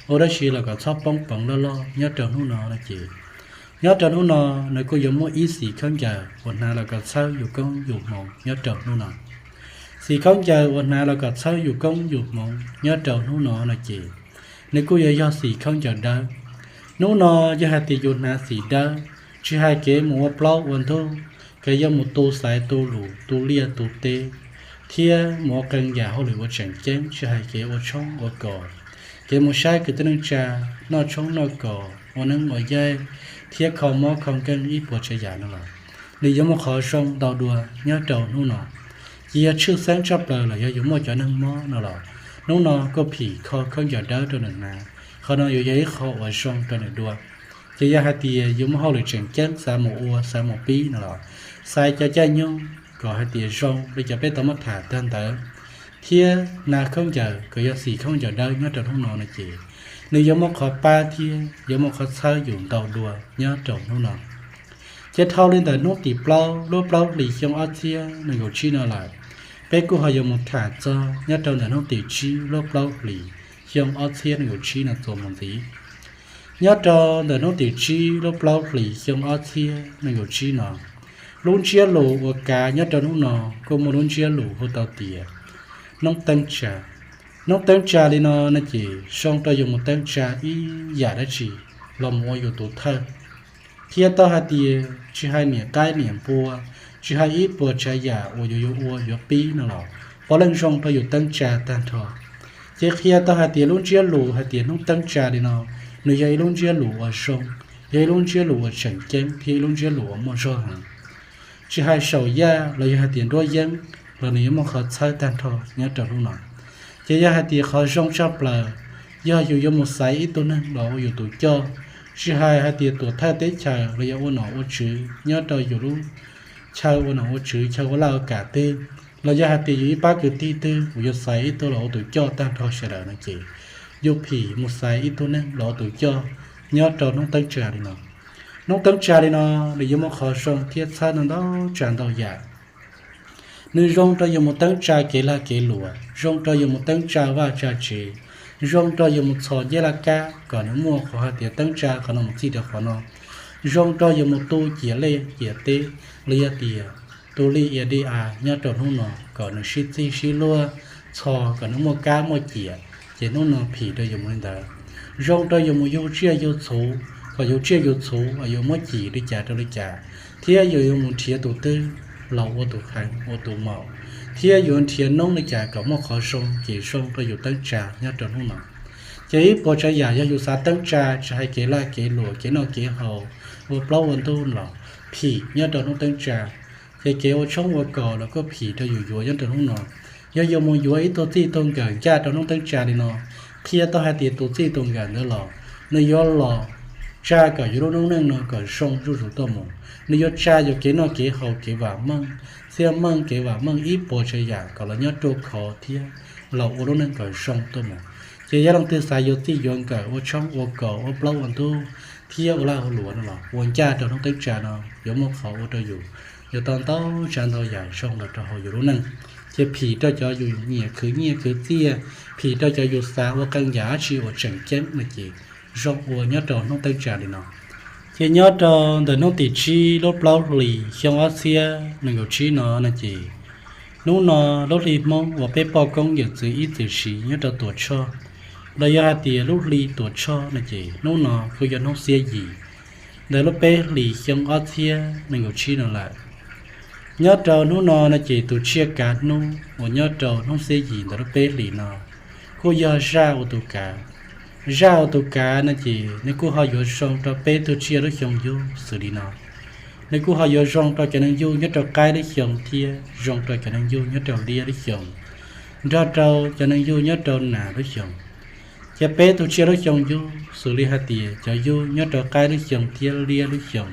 ua dab tsi los kom txhob poob peev loj loj nyob rau hnub no no ces nyob rau hnub no nws kuj yuav muaj ib xim khaub ncaws uas hnav los kom txhawb yus koob yus hmoov nyob rau hnub no. Xim khaub ncaws uas hnav los kom txhawb yus koob yus hmoov nyob rau hnub no no ces nws kuj yuav yog xim khaub ncaws dawb. Hnub no yog hais tias yus hnav xim dawb, tsis hais kev mus ua plaub ua ntug, kev yuav mus tu xaiv tu lus tu liaj tu teb, thiab mus ua qee yam hauj lwm ua tseem ceeb, tsis hais kev ua tshoob ua kos, kev mus saib kwv tij neej tsa, noj tshoob noj kos, ua neeb ua yaig, thiab kho mob kho nkeeg ib puas tsav yam no los, nws yuav muaj qhov zoo ntau dua nyob rau hnub no. Ces yog tshwj xeeb tshaj plaws los yog yus muaj cov neeg mob no los, hnub no kuj phim kho khaub ncaws dawb rau nws hnav, qhov no yuav yog ib qho uas zoo rau nws dua. Ces yog hais tias yus muaj hauj lwm tseem ceeb xav mus ua xav mus pib no los, xaiv cov caij nyoog kom hais tias zoo li cov peb tau muab tham tag ntawd, thiab hnav khaub ncaws kom yog xim khaub ncaws dawb nyob rau hnub no no ces nws yuav muaj qhov pab thiab yuav muaj qhov txhawb yus ntau dua nyob rau hnub no. Ces dhau li ntawm hnub tim plaub lub plaub hlis xyoo ob txhiab nees nkaum tsib no lawm, peb kuj ho yuav mus tham txog nyob rau ntawm hnub tim tsib lub plaub hlis xyoo ob txhiab nees nkaum tsib no txuas mus ntxiv. Nyob rau ntawm hnub tim tsib lub plaub hlis xyoo ob txhiab nees nkaum tsib no, lub ntsiab lus uas kav nyob rau hnub no kuj muaj lub ntsiab lus hu tau tias Noob Teeb Tsa. Noob Teeb Tsa li no no ces zoo rau yus mus teeb tsa ib yam dab tsi los mus ua yus tus thawj. Qhia tau hais tias tsis hais niam qaib niam npua, tsis hais ib puas tsav yam uas yus yuav ua yuav pib no los puav leej zoo rau yus teeb tsa tag nrho. Ces qhia tau hais tias lub ntsiab lus hais tias Noob Teeb Tsa li no, nws yog ib lub ntsiab lus uas zoo, yog ib lub ntsiab lus uas tseem ceeb thiab ib lub ntsiab lus uas muaj zog heev. Tsis hais saum yaj los yog hais tias nruab yeeb los nws yuav muaj qhov txhawb tag nrho nyob rau hnub no. Ces yog hais tias qhov zoo tshaj plaws, yog yus yuav mus xaiv ib tug neeg los ua yus tus coj, tsis hais hais tias tuam thawj teb chaws los yog ua nom ua tswv nyob rau yus lub chaw ua nom ua tswv, chaw ua laj ua kam twg, los yog hais tias yus ib pab kwv tij twg uas yuav xaiv ib tug los ua tus coj tag nrho sawv daws no ces yus phim mus xaiv ib tug neeg los ua tus coj nyob rau hnub teeb tsa li no. Hnub teeb tsa li no, nws yuav muaj qhov zoo thiab txhawb ntau ntau tsav ntau yam. Nws zoo rau yus mus teeb tsa kev lag kev luam, zoo rau yus mus teeb tsa vaj tsa tsev, zoo rau yus mus txhos ncej laj kab kom nws muaj qhov hais tias teeb tsa qhov no mus txij rau qhov no, zoo rau yus mus tu ciam liaj ciam teb, los yog tias tu lij ia dej av nyob rau hnub no kom nws sib txig sib luag, txhos kom nws muaj kab muaj ciam, ces hnub no phim rau yus mus li ntawd. Zoo rau yus mus yug tsiaj yug txhu, kom yus tsiaj yus txhu uas yuav muab cim li cas rau li cas, thiab yus yuav mus nrhiav tus twg los ua tus heev ua tus maum, thiab yuav nrhiav noob li cas kom muaj qhov zoo, ces zoo rau yus teeb tsa nyob rau hnub no. Ces ib puas tsav yam yog yus xav teeb tsa, tsis hais kev lag kev luam, kev noj kev haus, ua plaub ua ntug los phim nyob rau hnub teeb tsa. Ces kev ua tshoob ua kos los kuj phim rau yus yuav nyob rau hnub no. Yog yus mus yuav ib tug txij tug nkawm ncaj rau hnub teeb tsa li no, qhia tau hais tias tus txij tus nkawm ntawd los nws yuav los tsa kom yus lub noob neej no kom zoo zuj zus tuaj mus. Nws yuav tsa yus kev noj kev haus, kev vam meej, txhiaj meej, kev vam meej, ib puas tsav yam kom los nyob ruaj khov thiab los ua lub neej kom zoo tuaj mus. Ces yog leej twg xav yuav txij yuav nkawm, ua tshoob ua kos, ua plaub ua ntug, thiab ua lag ua luam no los ua ncaj rau hnub teeb tsa no, yuav muaj qhov ua rau yus yuav tau ntau tsav ntau yam zoo los rau hauv yus lub neej. Ces phim rau cov yus nyiam khwv nyiaj khwv txiaj, phim rau cov yus xav ua qee yam dab tsi uas tseem ceeb no ces zoo ua nyob rau hnub teeb tsa li no. Ces nyob rau ntawm hnub tim tsib lub plaub hlis xyoo ob txhiab nees nkaum tsib no no ces hnub no lub hli Hmoob uas peb poj koob yawm txwv ib txwm siv nyob rau Tuam Tshoj, los yog hais tias lub hli Tuam Tshoj no ces hnub no kuj yog hnub xiab yim ntawm lub peb hlis xyoo ob txhiab nees nkaum tsib no lawm. Nyob rau hnub no no ces tus tsiaj kav hnub uas nyob rau hnub xiab yim ntawm lub peb hlis no kuj yog zaj ua tus kav. Zaj ua tus kav no ces nws kuj ho yuav zoo rau peb tug tsiaj lub xyoo yug xws li no. Nws kuj ho yuav zoo rau cov neeg yug nyob rau qaib lub xyoo thiab zoo rau cov neeg yug nyob rau liab lub xyoo, nrog rau cov neeg yug nyob rau nas lub xyoo. Ces peb tug tsiaj lub xyoo yug xws li hais tias cov yug nyob rau qaib lub xyoo thiab liab lub xyoo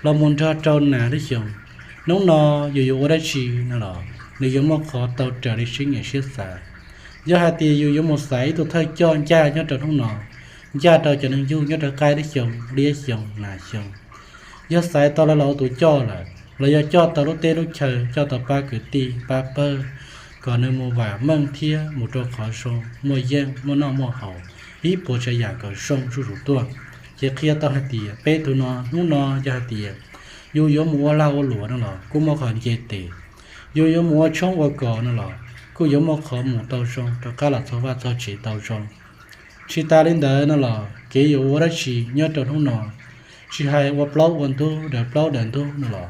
los mus nrog rau nas lub xyoo, hnub no yus yuav ua dab tsi no los nws yuav muaj qhov tau raws li siab nyiam siab xav. Yog hais tias yus yuav mus xaiv ib tug thawj coj ncaj nyob rau hnub no, ncaj rau cov neeg yug nyob rau qaib lub xyoo, liab xyoo, nas xyoo, yog xaiv tau lawv los ua tus coj lawm, los yog coj tau lub teb lub chaw, coj tau pab kwv tij pab pawg, kom nws mus vam meej thiab mus rau qhov zoo, muaj yeej muaj noj muaj haus, ib puas tsav yam kom zoo zuj zus tuaj. Ces qhia tau hais tias peb tug no hnub no yog hais tias yus yuav mus ua lag ua luam no los kuj muaj qhov nce tes, yus yuav mus ua tshoob ua kos no los kuj yuav muaj qhov mus tau zoo rov qab los txog vaj txog tsev tau zoo. Tsis tas li ntawd no los kev yuav ua dab tsi nyob rau hnub no, tsis hais ua plaub ua ntug, daws plaub daws ntug no los,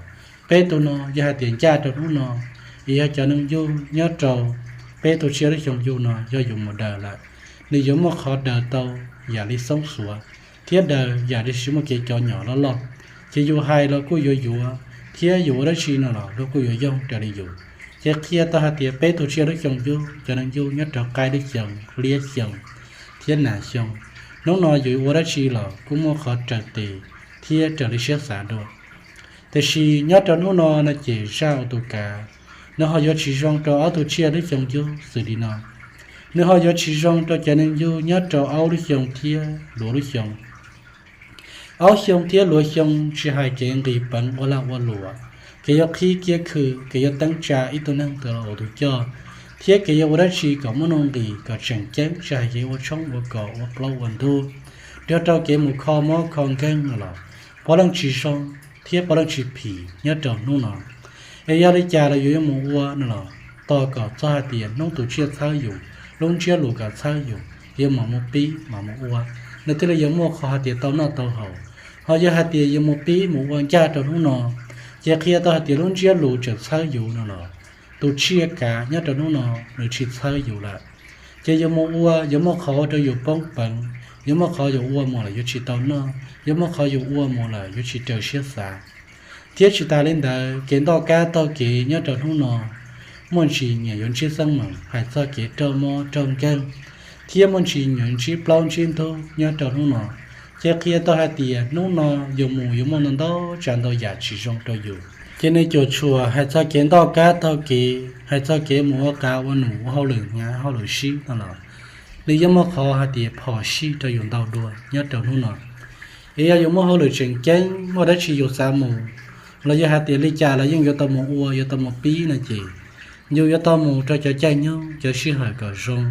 peb tug no yog hais tias ncaj rau hnub no, es yog cov neeg yug nyob rau peb tug tsiaj lub xyoo yug no yog yus mus daws lawm, nws yuav muaj qhov daws tau yam li xoob xuav, thiab daws yam li tsis muaj kev cov nyom loj loj. Ces yus hais los kuj yuav yuav, thiab yus ua dab tsi no los luag kuj yuav yoog raws li yus. Ces qhia tau hais tias peb tug tsiaj lub xyoo yug, cov neeg yug nyob rau qaib lub xyoo, liab xyoo, thiab nas xyoo, hnub no yus ua dab tsi los kuj muaj qhov raws tes thiab raws li siab xav dua. Tiam sis nyob rau hnub no no ces zaj ua tus kav, nws ho yuav tsis zoo rau ob tug tsiaj lub xyoo yug xws li no. Nws ho yuav tsis zoo rau cov neeg yug nyob rau aub lub xyoo thiab luav lub xyoo. Aub xyoo thiab luav xyoo tsis hais kev nqis peev ua lag ua luam, kev yuav qhib kiab khw, kev yuav teeb tsa ib tug neeg tus los ua tus coj, thiab kev yuav ua dab tsi kom muaj nuj nqis kom tseem ceeb, tsis hais kev ua tshoob ua kos ua plaub ua ntug, nrog rau kev mus kho mob kho nkeeg no los puav leej tsis zoo thiab puav leej tsis phim nyob rau hnub no. Es yog li cas los yus yuav mus ua no los tos kom txog hais tias hnub tus tsiaj txhawb yus, lub ntsiab lus kom txhawb yus, yuav mam mus pib mam mus ua, nws thiaj li yuav muaj qhov hais tias tau noj tau haus. Ho yog hais tias yuav mus pib mus ua ncaj rau hnub no, ces qhia tau hais tias lub ntsiab lus tseem txhawb yus no los tus tsiaj kav nyob rau hnub no nws tsis txhawb yus lawm. Ces yus mus ua yuav muaj qhov ua rau yus poob peev, yuav muaj qhov yus ua mus lawm yuav tsis tau noj, yuav muaj qhov yus ua mus lawm yuav tsis raws siab xav. Thiab tsis tas li ntawd, kev ntoj kab taug kev nyob rau hnub no, muaj ntsis nyiam yuav ntsib xeeb meem hais txog kev raug mob raug nkeeg, thiab muaj ntsis nyiam ntsib plaub ntsib ntug nyob rau hnub no. Ces qhia tau hais tias hnub no yus mus yuav muaj ntau ntau tsav ntau yam tsis zoo rau yus. Ces nws cuam tshuam hais txog kev ntoj kab taug kev, hais txog kev mus ua qav ua num ua hauj lwm hnyav hauj lwm sib no los, nws yuav muaj qhov hais tias phom sij rau yus ntau dua nyob rau hnub no. Es yog yus muaj hauj lwm tseem ceeb, muaj dab tsi yus xav mus, los yog hais tias li cas los yeej yuav tau mus ua, yuav tau mus pib no ces, yus yuav tau mus rau cov caij nyoog cov sij hawm kom zoo,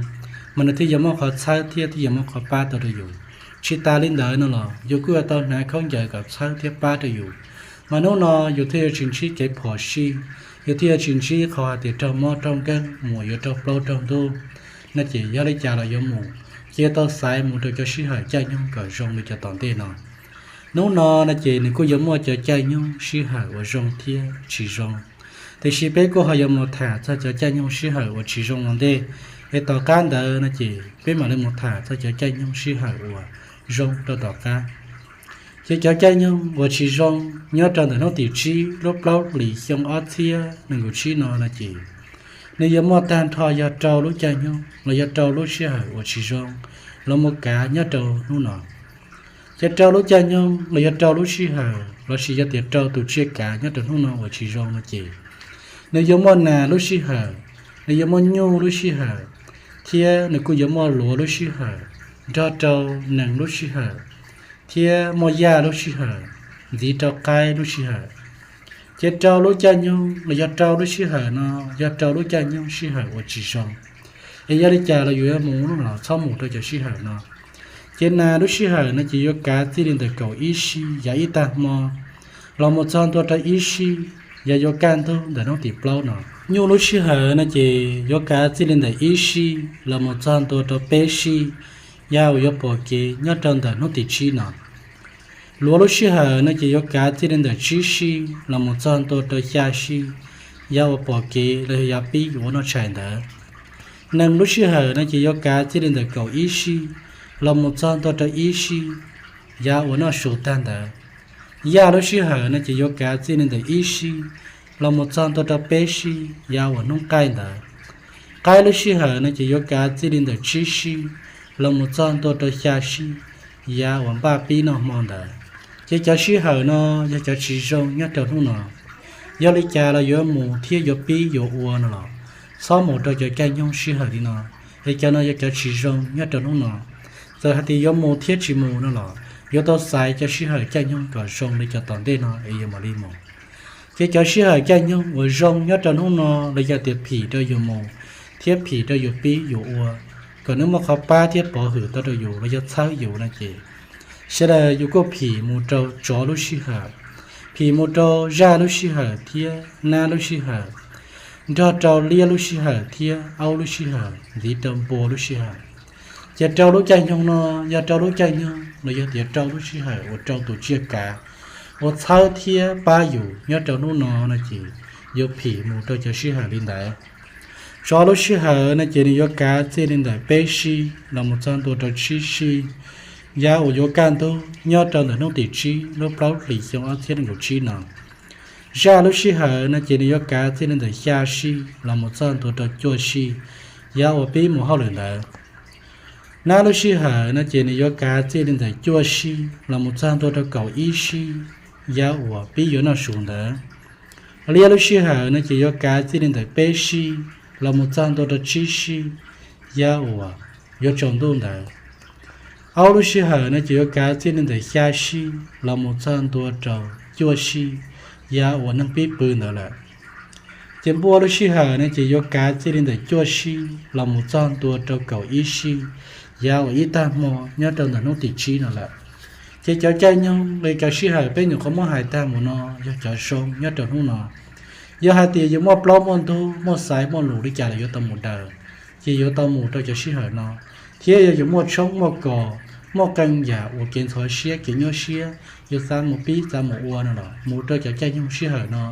mas nws thiaj yuav muaj qhov txhawb thiab thiaj yuav muaj qhov pab tau rau yus. Tsis tas li ntawd no los yus kuj yuav tau hnav khaub ncaws kom txhawb thiab pab rau yus. Mas hnub no yus thiaj yuav tsis ntsib kev phom sij, yus thiaj yuav tsis ntsib qhov hais tias raug mob raug nkeeg mus yuav raug plaub raug ntug no ces yog li cas los yuav mus, ces yuav tau xaiv mus rau cov sij hawm caij nyoog kom zoo li cov tom ntej no. Hnub no no ces nws kuj yuav muaj cov caij nyoog sij hawm uas zoo thiab tsis zoo, tiam sis peb kuj ho yuav mus tham txog cov caij nyoog sij hawm uas tsis zoo ua ntej, es tom qab ntawd no ces peb mam li mus tham txog cov caij nyoog sij hawm uas zoo rau tom qab. Ces cov caij nyoog uas tsis zoo nyob rau ntawm hnub tim tsib lub plaub hlis xyoo ob txhiab nees nkaum tsib no no ces, nws yuav muaj tag nrho yog rau lub caij nyoog los yog rau lub sij hawm uas tsis zoo los mus kav nyob rau hnub no. Ces rau lub caij nyoog los yog rau lub sij hawm lossis yog tias rau tus tsiaj kav nyob rau hnub no uas tsis zoo no ces, nws yuav muaj nas lub sij hawm, nws yuav muaj nyuj lub sij hawm, thiab nws kuj yuav muaj luav lub sij hawm, nrog rau nees lub sij hawm, thiab muaj yaj lub sij hawm, ntxiv rau qaib lub sij hawm. Ces rau lub caij nyoog los yog rau lub sij hawm no yog rau lub caij nyoog sij hawm uas tsis zoo, es yog li cas los yus yuav mus no los txhob mus rau cov sij hawm no. Ces nas lub sij hawm no ces yuav kav txij li ntawm kaum ib sij yav ib tag hmo los mus txog ntua rau ib sij yav yuav kaj ntug ntawm hnub tim plaub no. Nyuj lub sij hawm no ces yuav kav txij li ntawm ib sij los mus txog ntua rau peb sij yav uas yuav pom kev nyob rau ntawm hnub tim tsib no. Luav lub sij hawm no ces yuav kav txij li ntawm tsib sij los mus txog ntua rau xya sij yav uas pom kev los yog yav pib yuav ua noj tshais ntawd. Nees lub sij hawm no ces yuav kav txij li ntawm kaum ib sij los mus txog ntua rau ib sij yav uas noj su tag ntawd. Yaj lub sij hawm no ces yuav kav txij li ntawm ib sij los mus txog ntua rau peb sij yav uas hnub qaij ntawd. Qaib lub sij hawm no ces yuav kav txij li ntawm tsib sij los mus txog ntua rau xya sij yav uas npaj pib noj hmo ntawd. Ces cov sij hawm no yog cov tsis zoo nyob rau hnub no. Yog li cas los yuav mus thiab yuav pib yuav ua no los txhob mus rau cov caij nyoog sij hawm li no, es cov no yog cov tsis zoo nyob rau hnub no. Txawm hais tias yuav mus thiab tsis mus no los yuav tau xaiv cov sij hawm caij nyoog kom zoo li cov tom ntej no es yuav mam li mus. Ces cov sij hawm caij nyoog uas zoo nyob rau hnub no los yog tias phim rau yus mus thiab phim rau yus pib yus ua, kom nws muaj qhov pab thiab pov hwm tau rau yus los yog txhawb yus no ces, sawv daws yus kuj phim mus rau tsov lub sij hawm, phim mus rau zaj lub sij hawm thiab nab lub sij hawm, nrog rau liab lub sij hawm thiab aub lub sij hawm ntxiv rau npua lub sij hawm. Ces rau lub caij nyoog no yog rau lub caij nyoog los yog tias rau lub sij hawm uas rau tus tsiaj kav uas txhawb thiab pab yus nyob rau hnub no no ces yuav phim mus rau cov sij hawm li ntawd. Tsov lub sij hawm no ces nws yuav kav txij li ntawm peb sij los mus txog ntua rau tsib sij yav uas yuav kaj ntug nyob rau ntawm hnub tim tsib lub plaub hlis xyoo ob txhiab nees nkaum tsib no. Zaj lub sij hawm no ces nws yuav kav txij li ntawm xya sij los mus txog ntua rau cuaj sij yav uas pib mus hauj lwm ntawd. Nab lub sij hawm no ces nws yuav kav txij li ntawm cuaj sij los mus txog ntua rau kaum ib sij yav uas pib yuav noj su ntawd. Liab lub sij hawm no ces yuav kav txij li ntawm peb sij los mus txog ntua rau tsib sij yav uas yuav tsaus ntuj ntawd. Aub lub sij hawm no ces yuav kav txij li ntawm xya sij los mus txog ntua rau cuaj sij yav uas neeg pib pw ntawd lawm. Ces npua lub sij hawm no ces yuav kav txij li ntawm cuaj sij los mus txog ntua rau kaum ib sij yav uas ib tag hmo nyob rau ntawm hnub tim tsib no lawm. Ces cov caij nyoog los cov sij hawm peb nyuam qhuav muab hais tag mus no yog cov zoo nyob rau hnub no. Yog hais tias yuav muaj plaub muaj ntug muaj xaiv muaj lus li cas los yuav tau mus daws, ces yuav tau mus rau cov sij hawm no. Thiab yog yuav muaj tshoob muaj kos, muaj qee yam uas kev ntxhov siab kev nyuaj siab, yuav xav mus pib xav mus ua no los mus rau cov caij nyoog sij hawm no,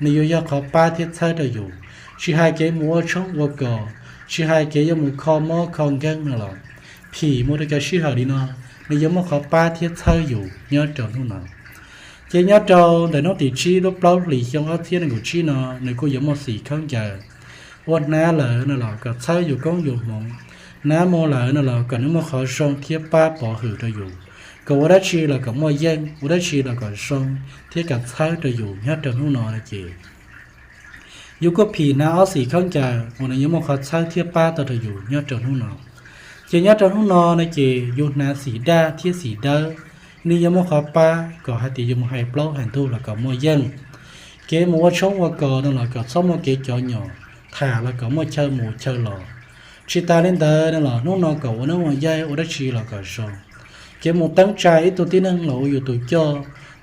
nws yuav yog qhov pab thiab txhawb rau yus. Tsis hais kev mus ua tshoob ua kos, tsis hais kev yuav mus kho mob kho nkeeg no los, phim mus rau cov sij hawm li no, nws yuav muaj qhov pab thiab txhawb yus nyob rau hnub no. Ces nyob rau ntawm hnub tim tsib lub plaub hlis xyoo ob txhiab nees nkaum tsib no, nws kuj yuav muaj xim khaub ncaws uas hnav lawm no los kom txhawb yus koob yus hmoov, hnav mus lawm no los kom nws muaj qhov zoo thiab pab pov hwm rau yus. kom ua dab tsi los kom muaj yeej, ua dab tsi los kom zoo thiab kom txhawb rau yus nyob rau hnub no no ces yus kuj phim hnav ob xim khaub ncaws uas nws yuav muaj qhov txhawb thiab pab tau rau yus nyob rau hnub no. Ces nyob rau hnub no no ces yus hnav xim daj thiab xim dawb, nws yuav muaj qhov pab kom hais tias yus mus hais plaub hais ntug los kom muaj yeej. Kev mus ua tshoob ua kos no los kom txhob muaj kev cov nyom, tham los kom muaj chaw mus chaw los. Tsis tas li ntawd no los hnub no kom ua neeb ua yaig ua dab tsi los kom zoo. Kev mus teeb tsa ib tug tib neeg los ua yus tus coj,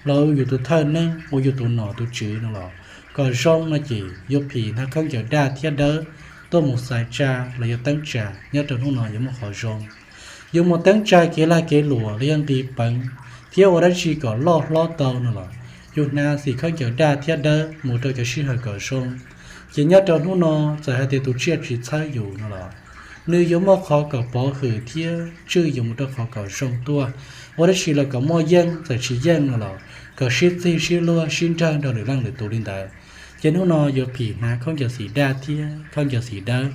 los ua yus tus thawj neeb, ua yus tus nom tus tswv no los kom zoo no ces yus phim hnav khaub ncaws daj thiab dawb tuaj mus xaiv tsa los yog teeb tsa nyob rau hnub no yuav muaj qhov zoo. Yus mus teeb tsa kev lag kev luam los yog nqis peev thiab ua dab tsi kom loj hlob tau no los yus hnav xim khaub ncaws daj thiab dawb mus rau cov sij hawm kom zoo. Ces nyob rau hnub no txawm hais tias tus tsiaj tsis txhawb yus no los nws yuav muaj qhov kom pov hwm thiab tswj yus mus rau qhov kom zoo tuaj. Ua dab tsi los kom muaj yeej, txawm tsis yeej no los kom sib txig sib luag sib nrawg nrog lwm leej lwm tus li ntawd. Ces hnub no yuav phim hnav khaub ncaws xim daj thiab khaub ncaws xim dawb,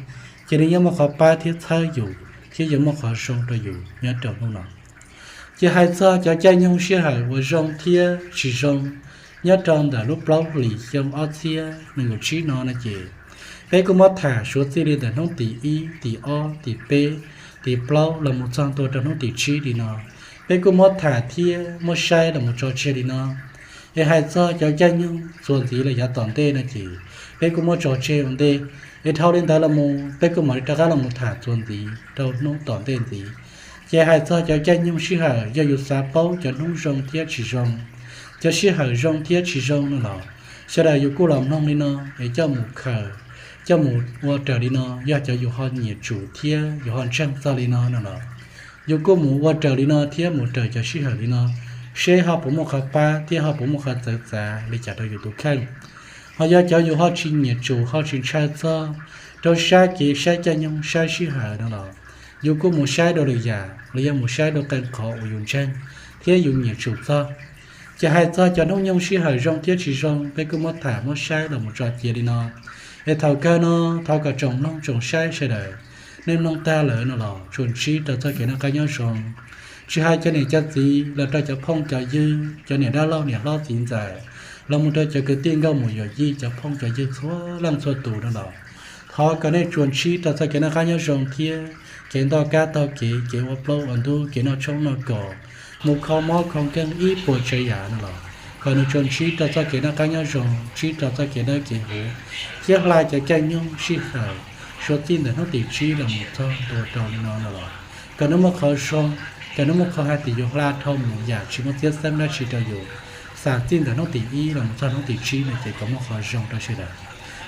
ces nws yuav muaj qhov pab thiab txhawb yus thiab yuav muaj qhov zoo rau yus nyob rau hnub no. Ces hais txog cov caij nyoog sij hawm uas zoo thiab tsis zoo nyob rau ntawm lub plaub hlis xyoo ob txhiab nees nkaum tsib no no ces peb kuj muab tham suav txij li ntawm hnub tim ib, tim ob, tim peb, tim plaub los mus txog ntua rau hnub tim tsib li no. Peb kuj muab tham thiab muab saib los mus tso tseg li no. Es hais txog cov caij nyoog txuas ntxiv los yav tom ntej no ces peb kuj muab tso tseg ua ntej. Es dhau li ntawd los mus peb kuj mam li rov qab los mus tham txuas ntxiv rau hnub tom ntej ntxiv. Ces hais txog cov caij nyoog sij hawm yog yus xav paub cov hnub zoo thiab tsis zoo, cov sij hawm zoo thiab tsis zoo no los sawv daws yus kuj los mloog li no es coj mus khaws, coj mus ua raws li no. Yog cov yus ho nyiam tsum thiab yus ho ntseeg txog li no no los yus kuj mus ua raws li no thiab mus raws cov sij hawm li no, seb ho puas muaj qhov pab thiab ho puas muaj qhov txawv txav li cas rau yus tus kheej. Ho yog cov yus ho tsis nyiam tsum ho tsis ntshaw txog rau sab kev saib caij nyoog saib sij hawm no los yus kuj mus saib dua lwm yam los yog mus saib dua qee qhov uas yus ntseeg thiab yus nyiam tsum txog. Ces hais txog cov hnub nyoog sij hawm zoo thiab tsis zoo peb kuj muab tham muab saib los mus tso cia li no. Es thaum kawg no thov kom tsoom mloog tsoom saib sawv daws, nej mloog tag lawm no los tsuas ntsib rau txoj kev noj qab nyob zoo. Tsis hais cov niam cov txiv los rau cov phooj cov ywg, cov niam dab laug niam hlob txiv ntxawm, los mus rau cov kwv tij nkauj muam yawm yij, cov phooj cov ywg txhua leej txhua tus no los thov kom nej tsuas ntsib rau txoj kev noj qab nyob zoo thiab kev ntoj kab taug kev, kev ua plaub ua ntug, kev noj tshoob noj kos, mus kho mob kho nkeeg ib puas tsav yam no los kom nws tsuas ntsib rau txoj kev noj qab nyob zoo, ntsib rau txoj kev dawb kev huv, thiab hla cov caij nyoog sij hawm suav txij ntawm hnub tim tsib los mus txog ntua rau li no no los kom nws muaj qhov zoo, kom nws muaj qhov hais tias yus hla dhau mus yam tsis muaj txiab xeeb dab tsi rau yus, xam txij ntawm hnub tim ib los mus txog hnub tim tsib no ces kom muaj qhov zoo rau sawv daws.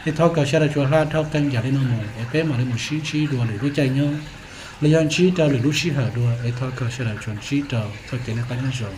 Es thov kom sawv daws tsuas hla dhau qee yam li no mus es peb mam li mus sib ntsib dua lwm lub caij nyoog los yog ntsib rau lwm lub sij hawm dua. Es thov kom sawv daws tsuas ntsib rau txoj kev noj qab nyob zoo.